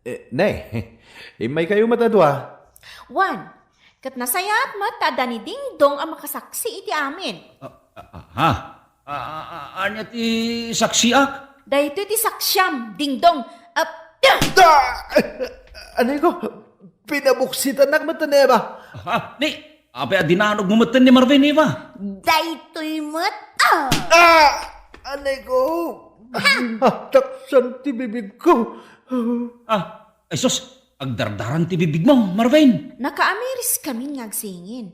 Eh, ne, immaykayo met a dua. Wen, ket nasayaat met ta adda ni Dingdong a makasaksi iti amin. Ah, ah, ah, ha? Ah, ah, ah, ania ti saksiak? Daytoy ti saksiam, Dingdong. Ah, Da! Anay ko, pinabuksitannak met ni Eva. Ha? Ni, apay a dinanogmo met ni Marvin, Eva? Daytoy met, ah! Ah! Anay ko, ah, taksan ti bibigko. Ah, ay sus, agdardaran ti bibigmo, Marvin. Nakaamiris kami nga agsingin.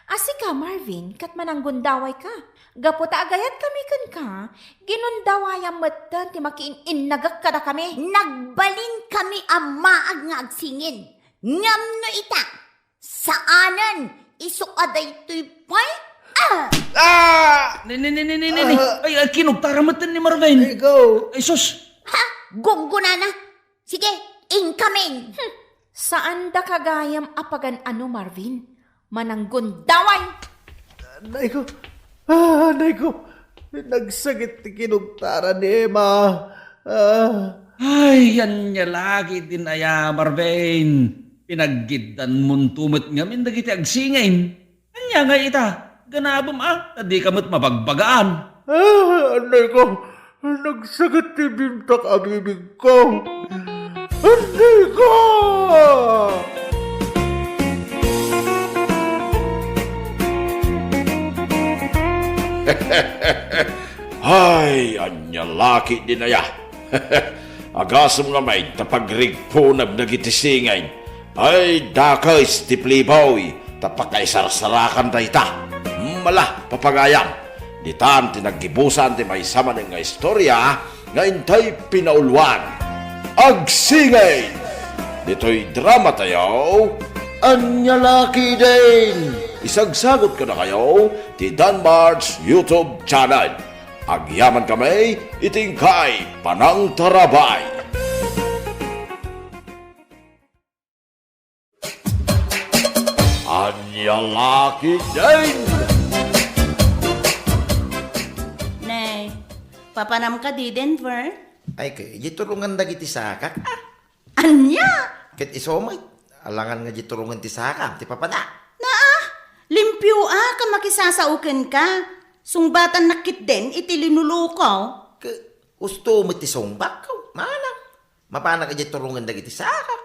A sika, Marvin, ket mananggundawayka. Gapu ta agayat kami kenka, ginundawayam metten ti makiin-innagek kadakami. Nagbalin kami a maag nga agsingin. Ngem no ita, saanen, isu a daytoy pay? Ah! Ah! Ni, ni, ni, ni, ni, ni, ni. Ah! Ay, ay, kinugtara metten ni Marvin. Ikaw. Ay, sus. Ha? Gunggunana? Sige, inkamin! Hmm. Saandaka gayam a pagan-ano, Marvin. Mananggundaway! Nay ko! Ah, nay ko! Nagsakit ti kinugtaran ni Emma. Ah. Ay, ania la ketdin aya, Marvin. Pinaggiddanmonto met ngamin dagiti agsingin. Ania ngay ita? Ganabem a, ta dika met mabagbagaan. Ah, anay ko, nagsakit ti bintak a bibigko. Anay ko! Ay, ania la ketdin aya? Agasem ngamin ta pagrigpunem dagiti singin. Ay, dakes ti playboy, ta pakaisarsarakan dayta. Mala, papagayam, ditan ti naggibusan ti maysa manen nga istorya nga intay pinauluan. Agsingin! Ditoy drama tayo, Ania la ketdin? Isagsagot kadakayo ti Danmar's YouTube channel. Agyaman kami iti inkay panangtarabay. Ania la ketdin? Ne, papanam kadi, Denver? Ay, ket, idiay turongen dagiti sakak. Ah, ania? Ket isu met, alangan nga idiay turongen ti sakam, ti papanak. Naa, limpio a, ka makisasao kenka. Sungbatannak ketdin iti linuluko. Ket, husto met ti sungbak, manang. Mapanak idiay turongen dagiti sakak.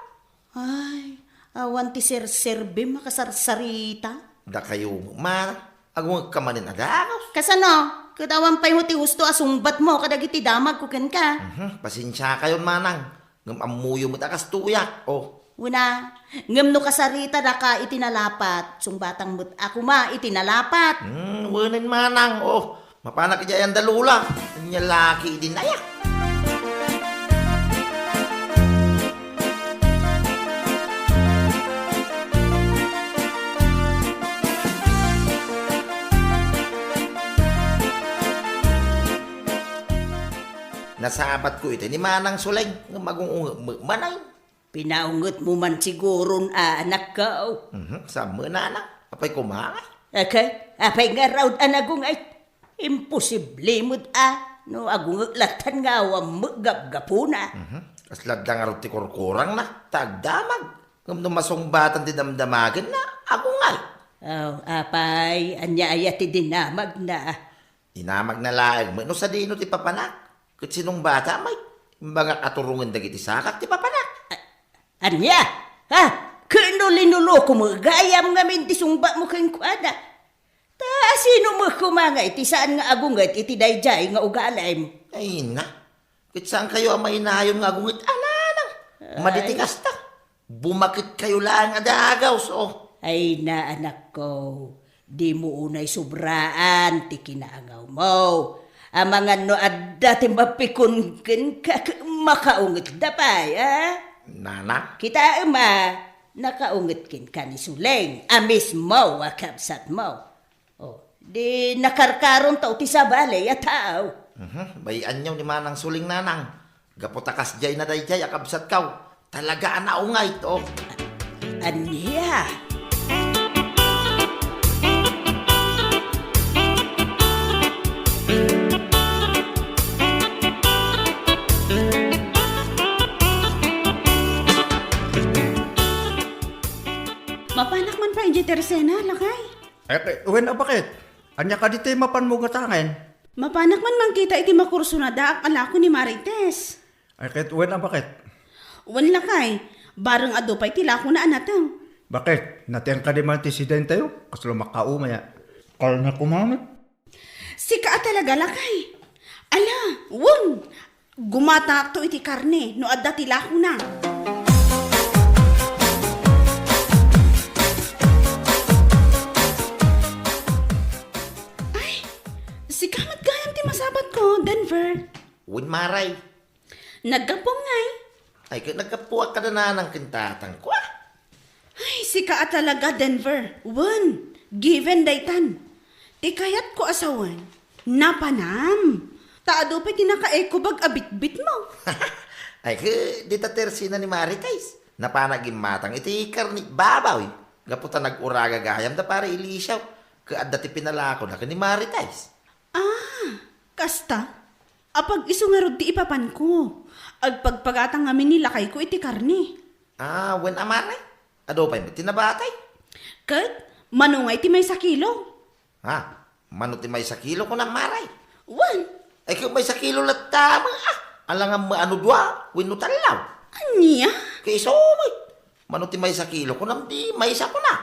Ay, awan ti serserbim a kasarsarita. Dakayo, manang, agungekka manen a dagus. Kasano? Ket awan pay met ti husto a sungbatmo kadagiti damagko kenka. Mhm, pasensiakayon, manang, ngem ammoyo met a kastoyak. Oh. Una, ngem no kasaritada ka iti nalapat, sungbatang met a koma iti nalapat. Hmm, wenen, manang. Oh, mapanak idiay anda, Lola. Ania la ketdin aya? Nasabatko iti ni Manang Suleng, ngem agung-ungek met manen. Pinaungetmo man siguron a, anakko. Mhm, saan met, nanang? Apay koma ngay? Ket, apay ngarud a nagunget? Imposible met a, no agunget lattan nga awan met gapgapuna. Mhm. Kasla adda ngarud ti kurkurangna, ta agdamag. Ngem no masungbatan ti damdamagenna, agunget. Oh, apay, ania aya ti dinamagna? Dinamagna laeng met no sadino ti papanak. Ket sinungbata met? Imbagak a turongen dagiti sakak ti papanak. A-, ania? Ha? Ket no linuluko met gayam ngamin ti sungbatmo kenkuana? Ta asino met koma ngay ti saan nga agunget iti daydiay nga ugalim? Ay, na. Ket saankayo a mainayon nga agunget a, nanang. Madi ti kasta. Bumaketkayo laeng a dagus, oh. Ay na, anakko, dimo unay sobraan ti kinaangawmo. Amangan no adda ti mapikon kenka, makaungetda pay, a? Nanang? Kitaem a, nakaunget kenka ni Suleng a mismo a kabsatmo. Oh, di nakarkaronto ti sabali a tao. Mhm, bay-anyo ni Manang Suleng, nanang. Gapu ta kasdiay na daydiay a kabsatko. Talaga a naunget, oh. Ania? Mapanak man pay idiay tersena, lakay? Eh, wen a baket? Ania kadi ti mapanmo gatangen? Mapanak man mangkita iti makursonadaak a lako ni Marites. Ay, ket wen a baket? Wen lakay, bareng adu pay ti lakona a nateng. Baket, nateng kadi man ti sidentayo? Kasla makaumay a. Kalna kumamet. Sika a talaga, lakay. Ala, wen, gumatangakto iti karne no adda ti lakona. Ay, sika met gayam ti masabatko, Denver. Wen, Maray. Naggapuam ngay? Ay, ket naggapuak kada nanang ken tatangko, a. Ay, sika a talaga, Denver. Wen, given daytan. Ti kayatko a sawen, napanam. Ta adu pay ti nakaekubag a bitbitmo. Ay, ket dita tersena ni Marites. Napanak gimmatang iti karne iti babaw. Gapu ta nag-uraga gayam da Pare Eliseo. Ket adda ti pinalakona ken ni Marites. Ah, Kasta, apag isu ngarud ti ipapanko. Agpagpagata ngamin ni lakayko iti karne. Ah, wen a, Mare? Adu pay met ti nabatay? Ket, mano ngay ti maysa kilo? Ha? Mano ti maysa kilo, kunam, Mare? Wen. Ay, ket maysa kilo latta, ma, ah. Alangan mo ano dua, wenno tallo. Ania? Kay isu met. Mano ti maysa kilo, kunam, di maysa kuna.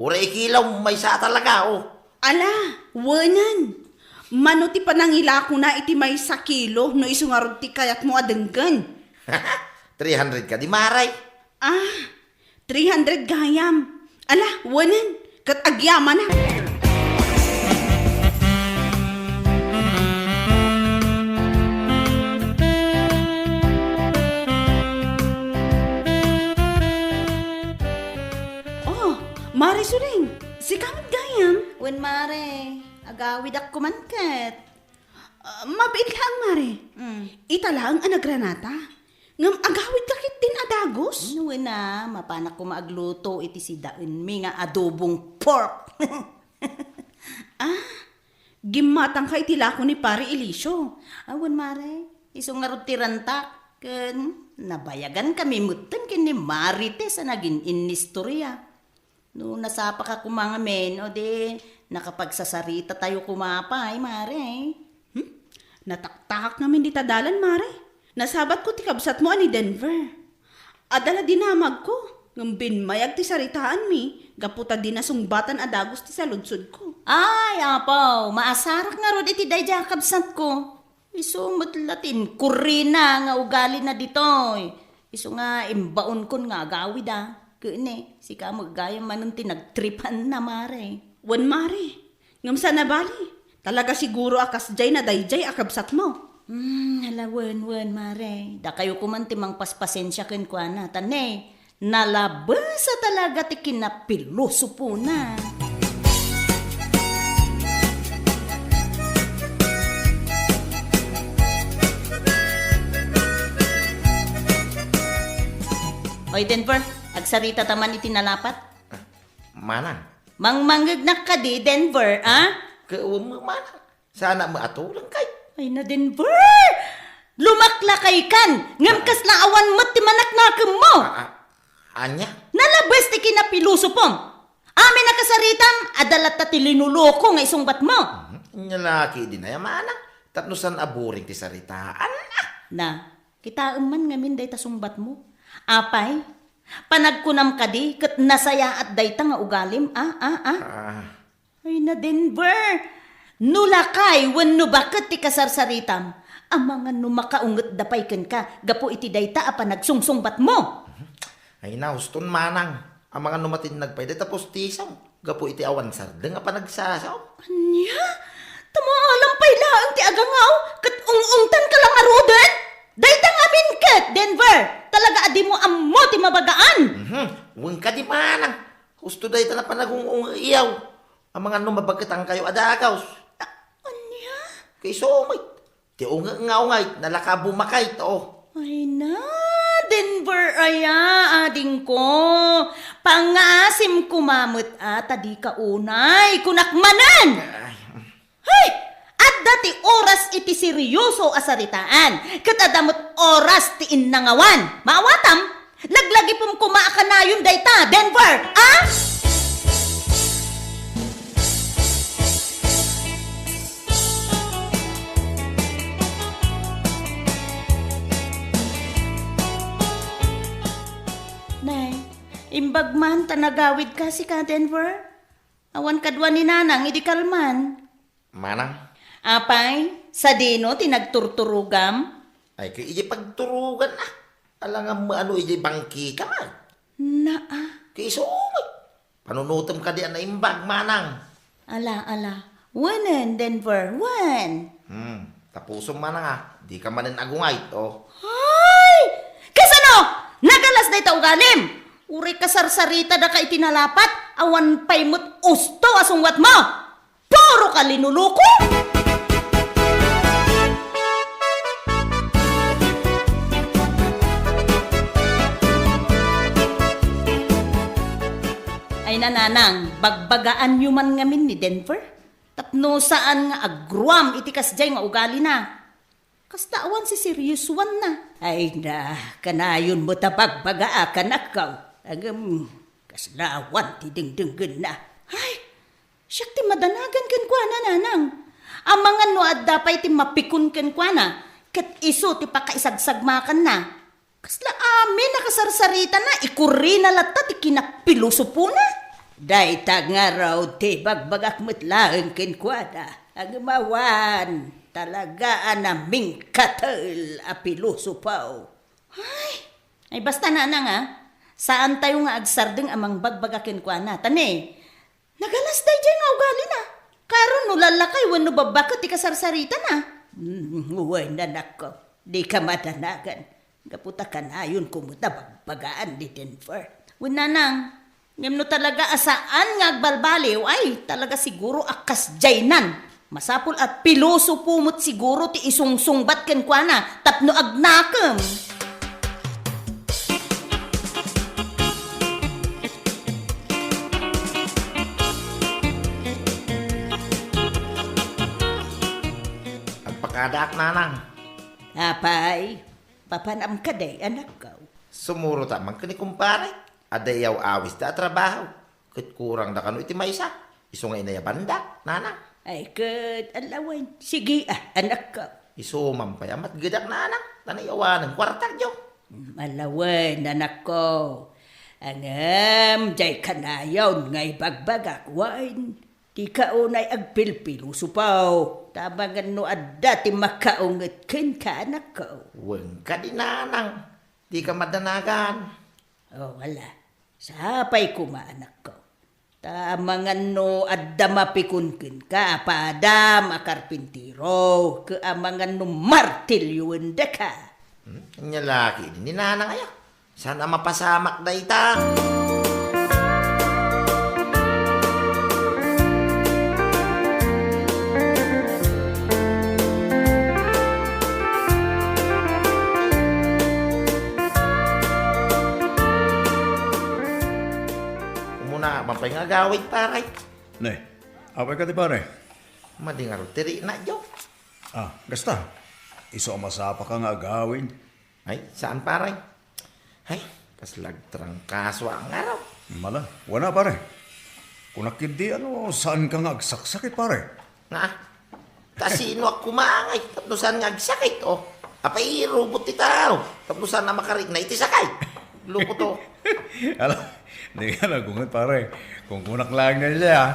Uray ikilaw, maysa a talaga, oh. Ala, wenen. Mano ti panangilakona iti maysa kilo no isu ngarud ti kayatmo a denggen? Three hundred kadi, Mare? Ah, three hundred gayam. Ala, wenen. Ket agyamanak. Oh, Mare Suling, sika met gayam? Wen, Mare, agawidak koma ket. Ah, mabiit laeng, Mare. Mm. Ita laeng a nagranata. Ngem agawidka ketdin a dagus? Wen a, mapanak koma agluto iti sidaenmi nga adobong pork. Ah, gimmatangka iti lako ni Pare Elicio. Ah, wen, Mare, isu ngarud ti rantak. Ken nabayagankami metten ken ni Marites a nagin-innistoria. No nasapaka koma ngamin, o di, nakapagsasaritatayo koma pay, Mare. Hmm? Nataktakak ngamin dita dalan, Mare. Nasabatko ti kabsatmo a ni Denver. Adda la dinamagko, ngem bimmayag ti saritaanmi, gapu ta di nasungbatan a dagus ti saludsodko. Ay, apo, maasarak ngarud iti daydiay a kabsatko. Isu met la ti inkurrina nga ugalina ditoy. Isu nga imbaonkon nga agawida. Ken ne, sika met gayam manen ti nagtripanna, Mare. Wen, Mare. Ngem saan a bali. Talaga siguro a kasdiay na daydiay a kabsatmo. Hmm, ala, wen, wen, Mare. Dakayo koman ti mangpaspasensia kenkuana. Ta ne, nalabes a talaga ti kinapilosopona. Oy, Denver, agsarita ta man iti nalapat? Manang. Mangmangngegnak kadi, Denver, a? Ke-, um, manang. Saan a maatuleng kay? Ay na, Denver! Lumaklakaykan, ngem kasla awan met ti manaknakemmo. A, a, ania? Nalabes ti kinapilosopom. Amin a kasaritam, adda latta ti linuloko nga isungbatmo. Mhm. Ania la ketdin aya, manang? Tapno saan a boring ti saritaan, a? Na, kitaem man ngamin dayta sungbatmo. Apay, panagkunam kadi ket nasayaat dayta nga ugalim, a, a, a? Ah. Ay na, Denver! No lakay wenno baket ti kasarsaritam, amangan no makaungetda pay kenka gapu iti dayta a panagsungsungbatmo. Ay na, uston, manang. Amangan no matinnag pay dayta pustisom gapu iti awan sardeng a panagsasaom. Ania? Tamaalam pay laeng ti agangaw ket ung-ungtanka la ngaruden? Dayta ngamin ket, Denver, talaga a dimo ammo ti mabagaan. Mhm. Wen kadi, manang. Usto dayta a panagung-ung-iyaw. Amangan no mabaketankayo a dagus. Ania? Kay isu met. Ti unget nga ungay, nalaka bumakay to. Ay na, Denver aya, adingko. Pangngaasim koma met a, ta dika unay, kunak manen. Ay. Hay! Adda ti oras iti seryoso a saritaan, ket adda met oras ti innangawan. Maawatam? Laglagipem koma a kanayon dayta, Denver, a? Nay, imbag man ta nagawidka sika, Denver. Awan kadua ni Nanang idi kalman. Manang? Apay, sadino ti nagturturogam? Ay, ket idiay pagturogan, a. Alangan mo ano idiay bangkikam, a. Naa. Ket isu met. Panunotem kadi a naimbag, manang. Ala, ala. Wenen, Denver, wen? Hmm, tapusom, manang, a. Dika manen agungay, o. Ay! Kasano? Nagalas dayta ugalim! Uray kasarsaritadaka iti nalapat, awan pay met usto a sungbatmo! Puro ka linuloko! Ay na, Nanang, bagbagaanyo man ngamin ni Denver. Ta No saan nga agruam iti kasdiay nga ugalina. Kasla awan siseriosoanna. Ay na, kanayon met a bagbagaak, anakko. Ngem, kasla awan ti dengdenggenna. Ay, siak ti madanagan kenkuana, nanang. Amangan no adda pay ti mapikon kenkuana, ket isu ti pakaisagsagmakanna. Kasla amin a kasarsaritana, ikurrina latta ti kinapilosopona. Dayta ngarud ti bagbagak met laeng kenkuana. Agmawan, talaga a namingkatel a pilosopo. Ay, ay basta, nanang, a. Saantayo nga agsardeng a mangbagbaga kenkuana. Ta ne, nagalas daydiay nga ugalina. Karon no lallakay wenno babbaket ti kasarsaritana. Hmm, wen, anakko. Dika madanagan. Gapu ta kanayonko met a bagbagaan ni Denver. Wen, nanang, ngem no talaga a saan nga agbalbaliw, ay, talaga siguro a kasdiaynan. Masapul a pilosopo met siguro ti isungsungbat kenkuana tapno agnakem. Agpakadaak, nanang. Apay, papanam kadi, anakko? Sumurota man ken ni kumpare. Adda iyaw-awisda a trabaho. Ket kurangda kano iti maysa. Isu nga inayabanda, nanang. Ay, ket, alawen. Sige, a, anakko. Isu man pay a matgedak, nanang. Ta naiyawanen kuartak, diyo. Alawen, anakko. Ngem, diay kanayon nga ibagbagak, wen. Dika unay agpilpilosopo. Ta amangan no adda ti makaunget kenka, anakko. Wen kadi, nanang. Dika madanagan. O, ala. Sapay koma, anakko. Ta amangan no adda mapikon kenka a padam a karpintero, ket amangan no martilyoendaka. Hmm? Ania la ketdi ni nanang aya? Saan a mapasamak dayta? Umuna, mapan nga agawid, pare. Ne, apay kadi, pare? Madi ngarud ti rikna, Joe. Ah, kasta. Isu a masapaka nga agawid. Ay, saan, pare? Ay, kasla agtrangkaso a ngarud. Mala, wana, pare. Kunak ketdi, ano, saanka nga agsaksakit, pare? Nga? Ta sinoak koma ngay tapno saan nga agsakit, o? Apay, robot ti tao tapno saan a makarikna iti sakit. Loko to. Ala, dika nagunget, pare. Kunkunak laeng daydiay, a.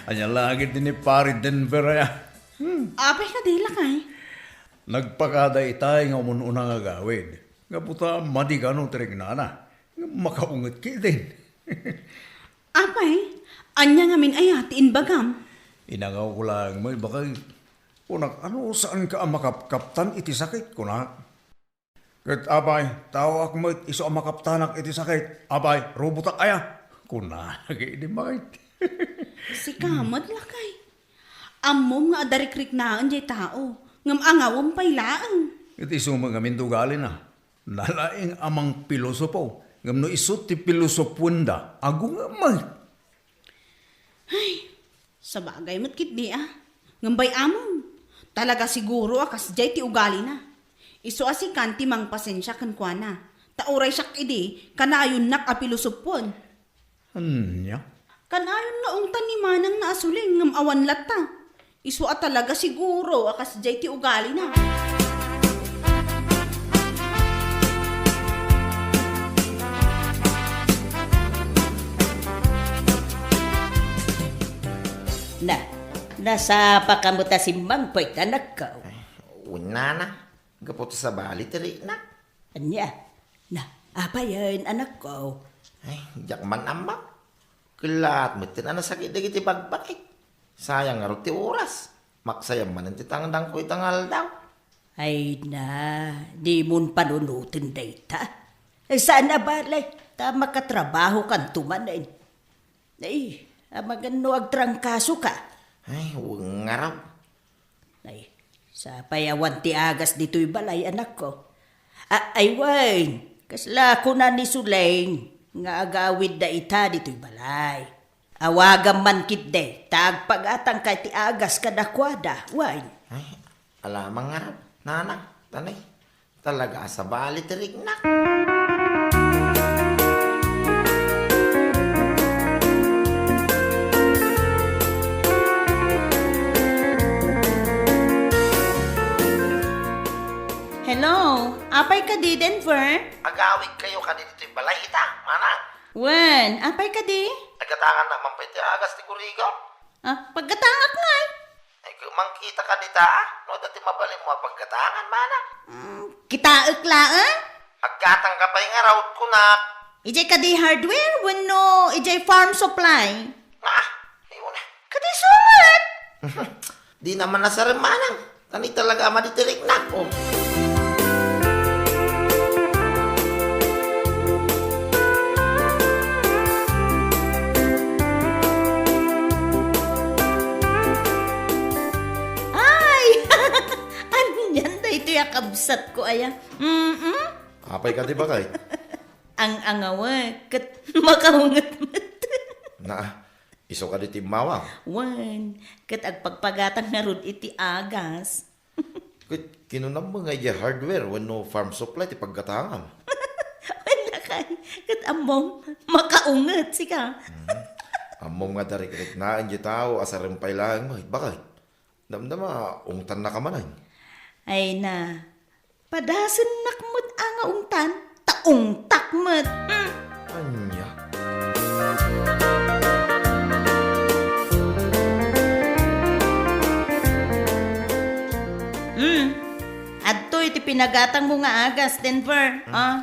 Ania la ketdi ni Pare Denver aya? Hmm. Apay kadi, lakay? Nagpakada itay nga umun-una nga agawid. Gapu ta madi kano ti riknana. Nga makaunget ketdin. Apay, ania ngamin aya ti imbagam? Inangawko laeng met, baket. Kunak, ano, saanka a makapkaptan iti sakit, kunak. Ket apay, taoak met isu a makaptanak iti sakit. Apay, robotak aya? Kunana ketdi, baket. Sika met, lakay. Ammom nga adda rikriknaen diay tao, ngem angawem pay laeng. Ket isu met ngamin ti ugalina. Nalaing a mangpilosopo, ngem no isu ti pilosopoenda, agungem met. Ay, sabagay met ketdi a. Ngem bay-amon, talaga siguro a kasdiay ti ugalina. Isu a sikan ti mangpasensia kenkuana. Ta uray siak idi, kanayonnak a pilosopoen. Ania? Kanayon nga ungtan ni manangna a suling ngem awan latta. Isu a talaga siguro a kasdiay ti ugalina. Na, nasapaka met a simmangpet, anakko? Ay, wen, nanang, gapu ta sabali ti riknak. Ania? Na, apayen, anakko? Ay, diak man ammo. Kellaat metten a nasakit dagiti bagbakik. Sayang ngarud ti oras. Maksayam manen ti tangdangko ita nga aldaw. Ay na, dimon panunoten dayta. Saan a bale, ta makatrabahokanto manen. Ay, amangan no agtrangkasoka. Ay, wen ngarud. Ay, sapay awan ti agas ditoy balay, anakko. A-, ay, wen, kasla kuna ni Suleng nga agawidda ita ditoy balay. Awagam man ketdi, ta agpagatangka iti agas kadakuada, wen. Ay, ala man ngarud, nanang, tanay. Talaga a sabali ti riknak. Hello, apay kadi, Denver? Agawidkayo kadi ditoy balay ita, manang? Wen, apay kadi? Nagatangannak man pay ti agas ti kurigaw. Ah, paggatangak ngay. Ay, mangkita ka dita, ah? No, dati mabalin mo, ah, paggatangan, mana. Mm, kitaek laeng? Aggatang ka pay ngarud, kunak. Ijay kadi hardware, wenno ijay farm supply? Ah, ayun na. Kadi sumat! Di naman nasarem, manang. Tani talaga a maditiriknak, oh. Ay! Anian daytoy a kabsatko aya? Mm-mm. Apay kadi, bakay? Ang angawa, ket makaunget met. Naa, isu kadi ti immawang? Wen, ket agpagpagatang ngarud iti agas. Ket kinunam met nga idiay hardware wenno farm supply ti paggatangam. Wen, lakay, ket ammom, makaunget sika. Mhm. Ammom nga darikriknaen diay tao a sarem pay laeng met, bakay? Damdama, ungtannaka manen. Ay na, padasennak met a nga ungtan, ta ungtak met. Hmm. Ania? Hmm. Adtoy ti pinagatangmo nga agas, Denver. Hmm. Ah.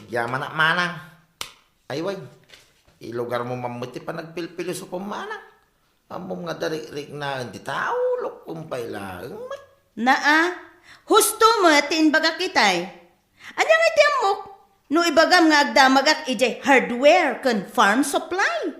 Agyamanak, manang. Ay, wen. Ilugarmo man met ti panagpilpilosopo, manang. Ammom nga darikriknaen ti tao, lukkom pay laeng met. Naa, husto met ti imbagak itay. Ania ngay ti ammok? No ibagam nga agdamagak idiay hardware ken farm supply.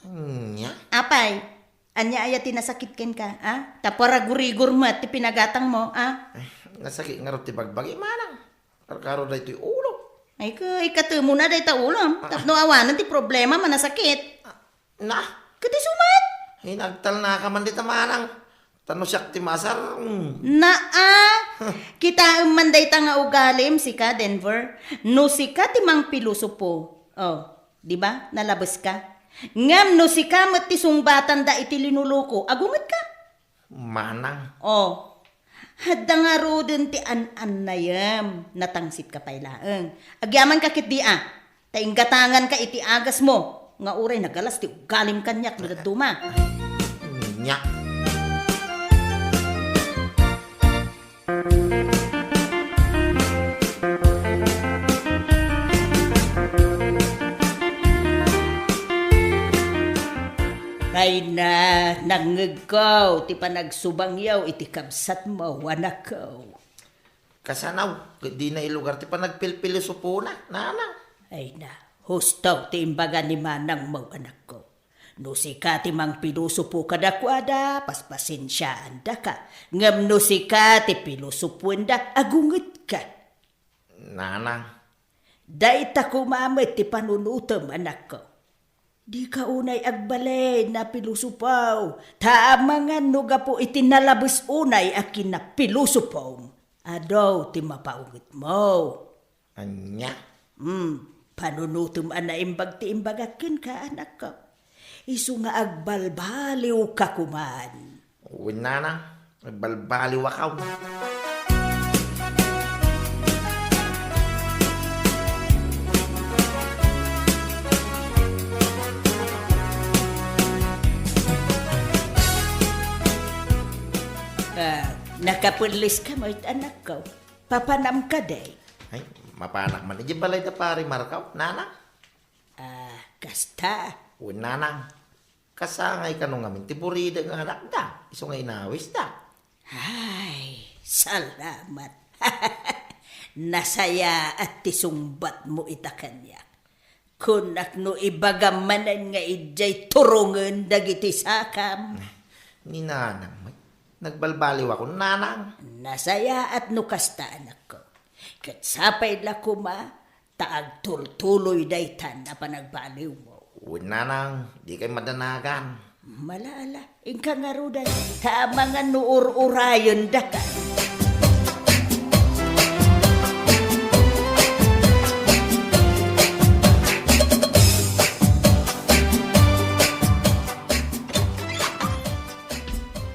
Ania? Apay, ania aya ti nasakit kenka, a? Ta paragurigor met ti pinagatangmo, a? Eh, nasakit ngarud ti bagbagi, manang. Karkaro daytoy ulo. Ay, ka, ikatemona dayta ulo, ah, tapno awanen ti problema, manasakit. Ah, na? Ket isu met? Ay, nagtalnaka man dita, manang. Ta no siak ti maasar, mm. Naa, kitaem man dayta nga ugalim, sika, Denver. No sika ti mangpilosopo, oh, di ba? Nalabeska. Ngem no sika met ti sungbatanda iti linuluko, agungetka. Manang. Oh, adda ngaruden ti an-annayem, natangsitka pay laeng. Agyamanka ketdi a, ta inggatanganka iti agasmo, nga uray nagalas ti ugalim kaniak no dadduma. Nya. Ay na, nangngegko ti panagsubangyo iti kabsatmo, anakko. Kasano, ket dina ilugar ti panagpilpilosopona, nanang? Ay na, husto ti imbaga ni manangmo, anakko. No sika ti mangpilosopo kadakuada, paspasensiaandaka. Ngem no sika ti pilosopoenda, agungetka. Nanang. Dayta koma met ti panunotem, anakko. Dika unay agbalin a pilosopo, ta amangan no gapu iti nalabes unay a kinapilosopom, adu ti mapaungetmo. Ania? Hmm, panunotem a naimbag ti imbagak kenka, anakko. Isu nga agbalbaliwka koman. Wen, nanang, agbalbaliwakaw. Ah, nakapelleska met, anakko. Papanam kadi? Ay, mapanak man idiay balay da Pari Markaw, nanang. Ah, kasta? Wen, nanang. Kasangay kano ngamin ti buridek nga anakda, isu nga inawisda. Ay, salamat. Nasayaat ti sungbatmo ita kaniak. Kunak no ibagam manen nga idiay turongen dagiti sakam. Ni nanang met. Nagbalbaliwakon, nanang. Nasayaat no kasta, anakko. Ket sapay la koma ta agtultuloy daytan a panagbaliwmo. Wen, nanang, dikay madanagan. Mala, ala, inka ngaruden, ta amangan no ur-urayendaka.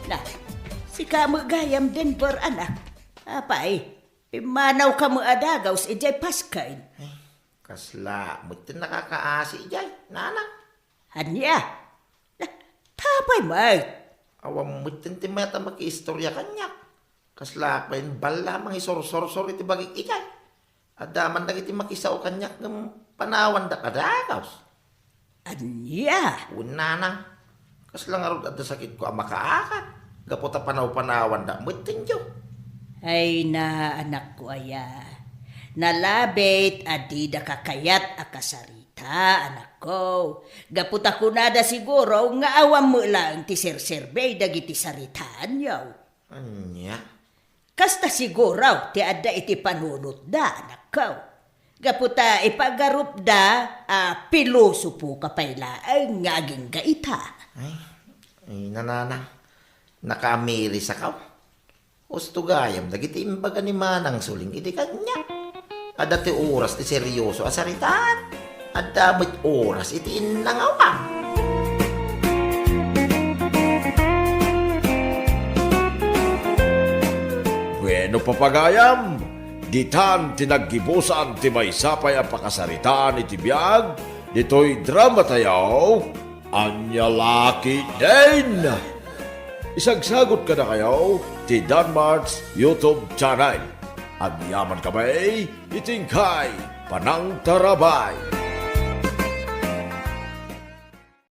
Na, sika met gayam, Denver, anak. Apay, pimmanawka met a dagaws idiay pasken. Ay, kasla met ti nakakaasi idiay, nanang. Ania? Na, tapay met. Awan met ti mayat a makiistoria kaniak. Kasla pay balla mangisursursor iti bagik idiay. Adda man dagiti makisao kaniak ngem panawandak a dagaws. Ania? Wen, nanang. Kasla ngarud adda sakitko a makaakan. Gapu ta panaw-panawandak met kenyo. Ay na, anakko aya. Nalabit a didaka kayat a kasarita, anakko. Gapu ta kunada siguro nga awan met laeng ti serserbie dagiti saritaanyo. Ania? Kasta siguro ti adda iti panunotda, anakko. Gapu ta ipagarupda a pilosopoka pay laeng nga agingga ita. Ay, ay, nanang, nakaamirisakaw. Husto gayam dagiti imbaga ni Manang Suling idi kaniak. Adda ti oras ti serioso a saritaan. Adda met oras iti innangawan. Bueno, papagayam, ditan ti naggibusan ti maysa pay a pakasaritaan iti biag ditoy dramatayo, Ania La Ketdin. Isagsagut kadakayo ti Danmart's YouTube channel. Agyamankami iti inkay panangtarabay.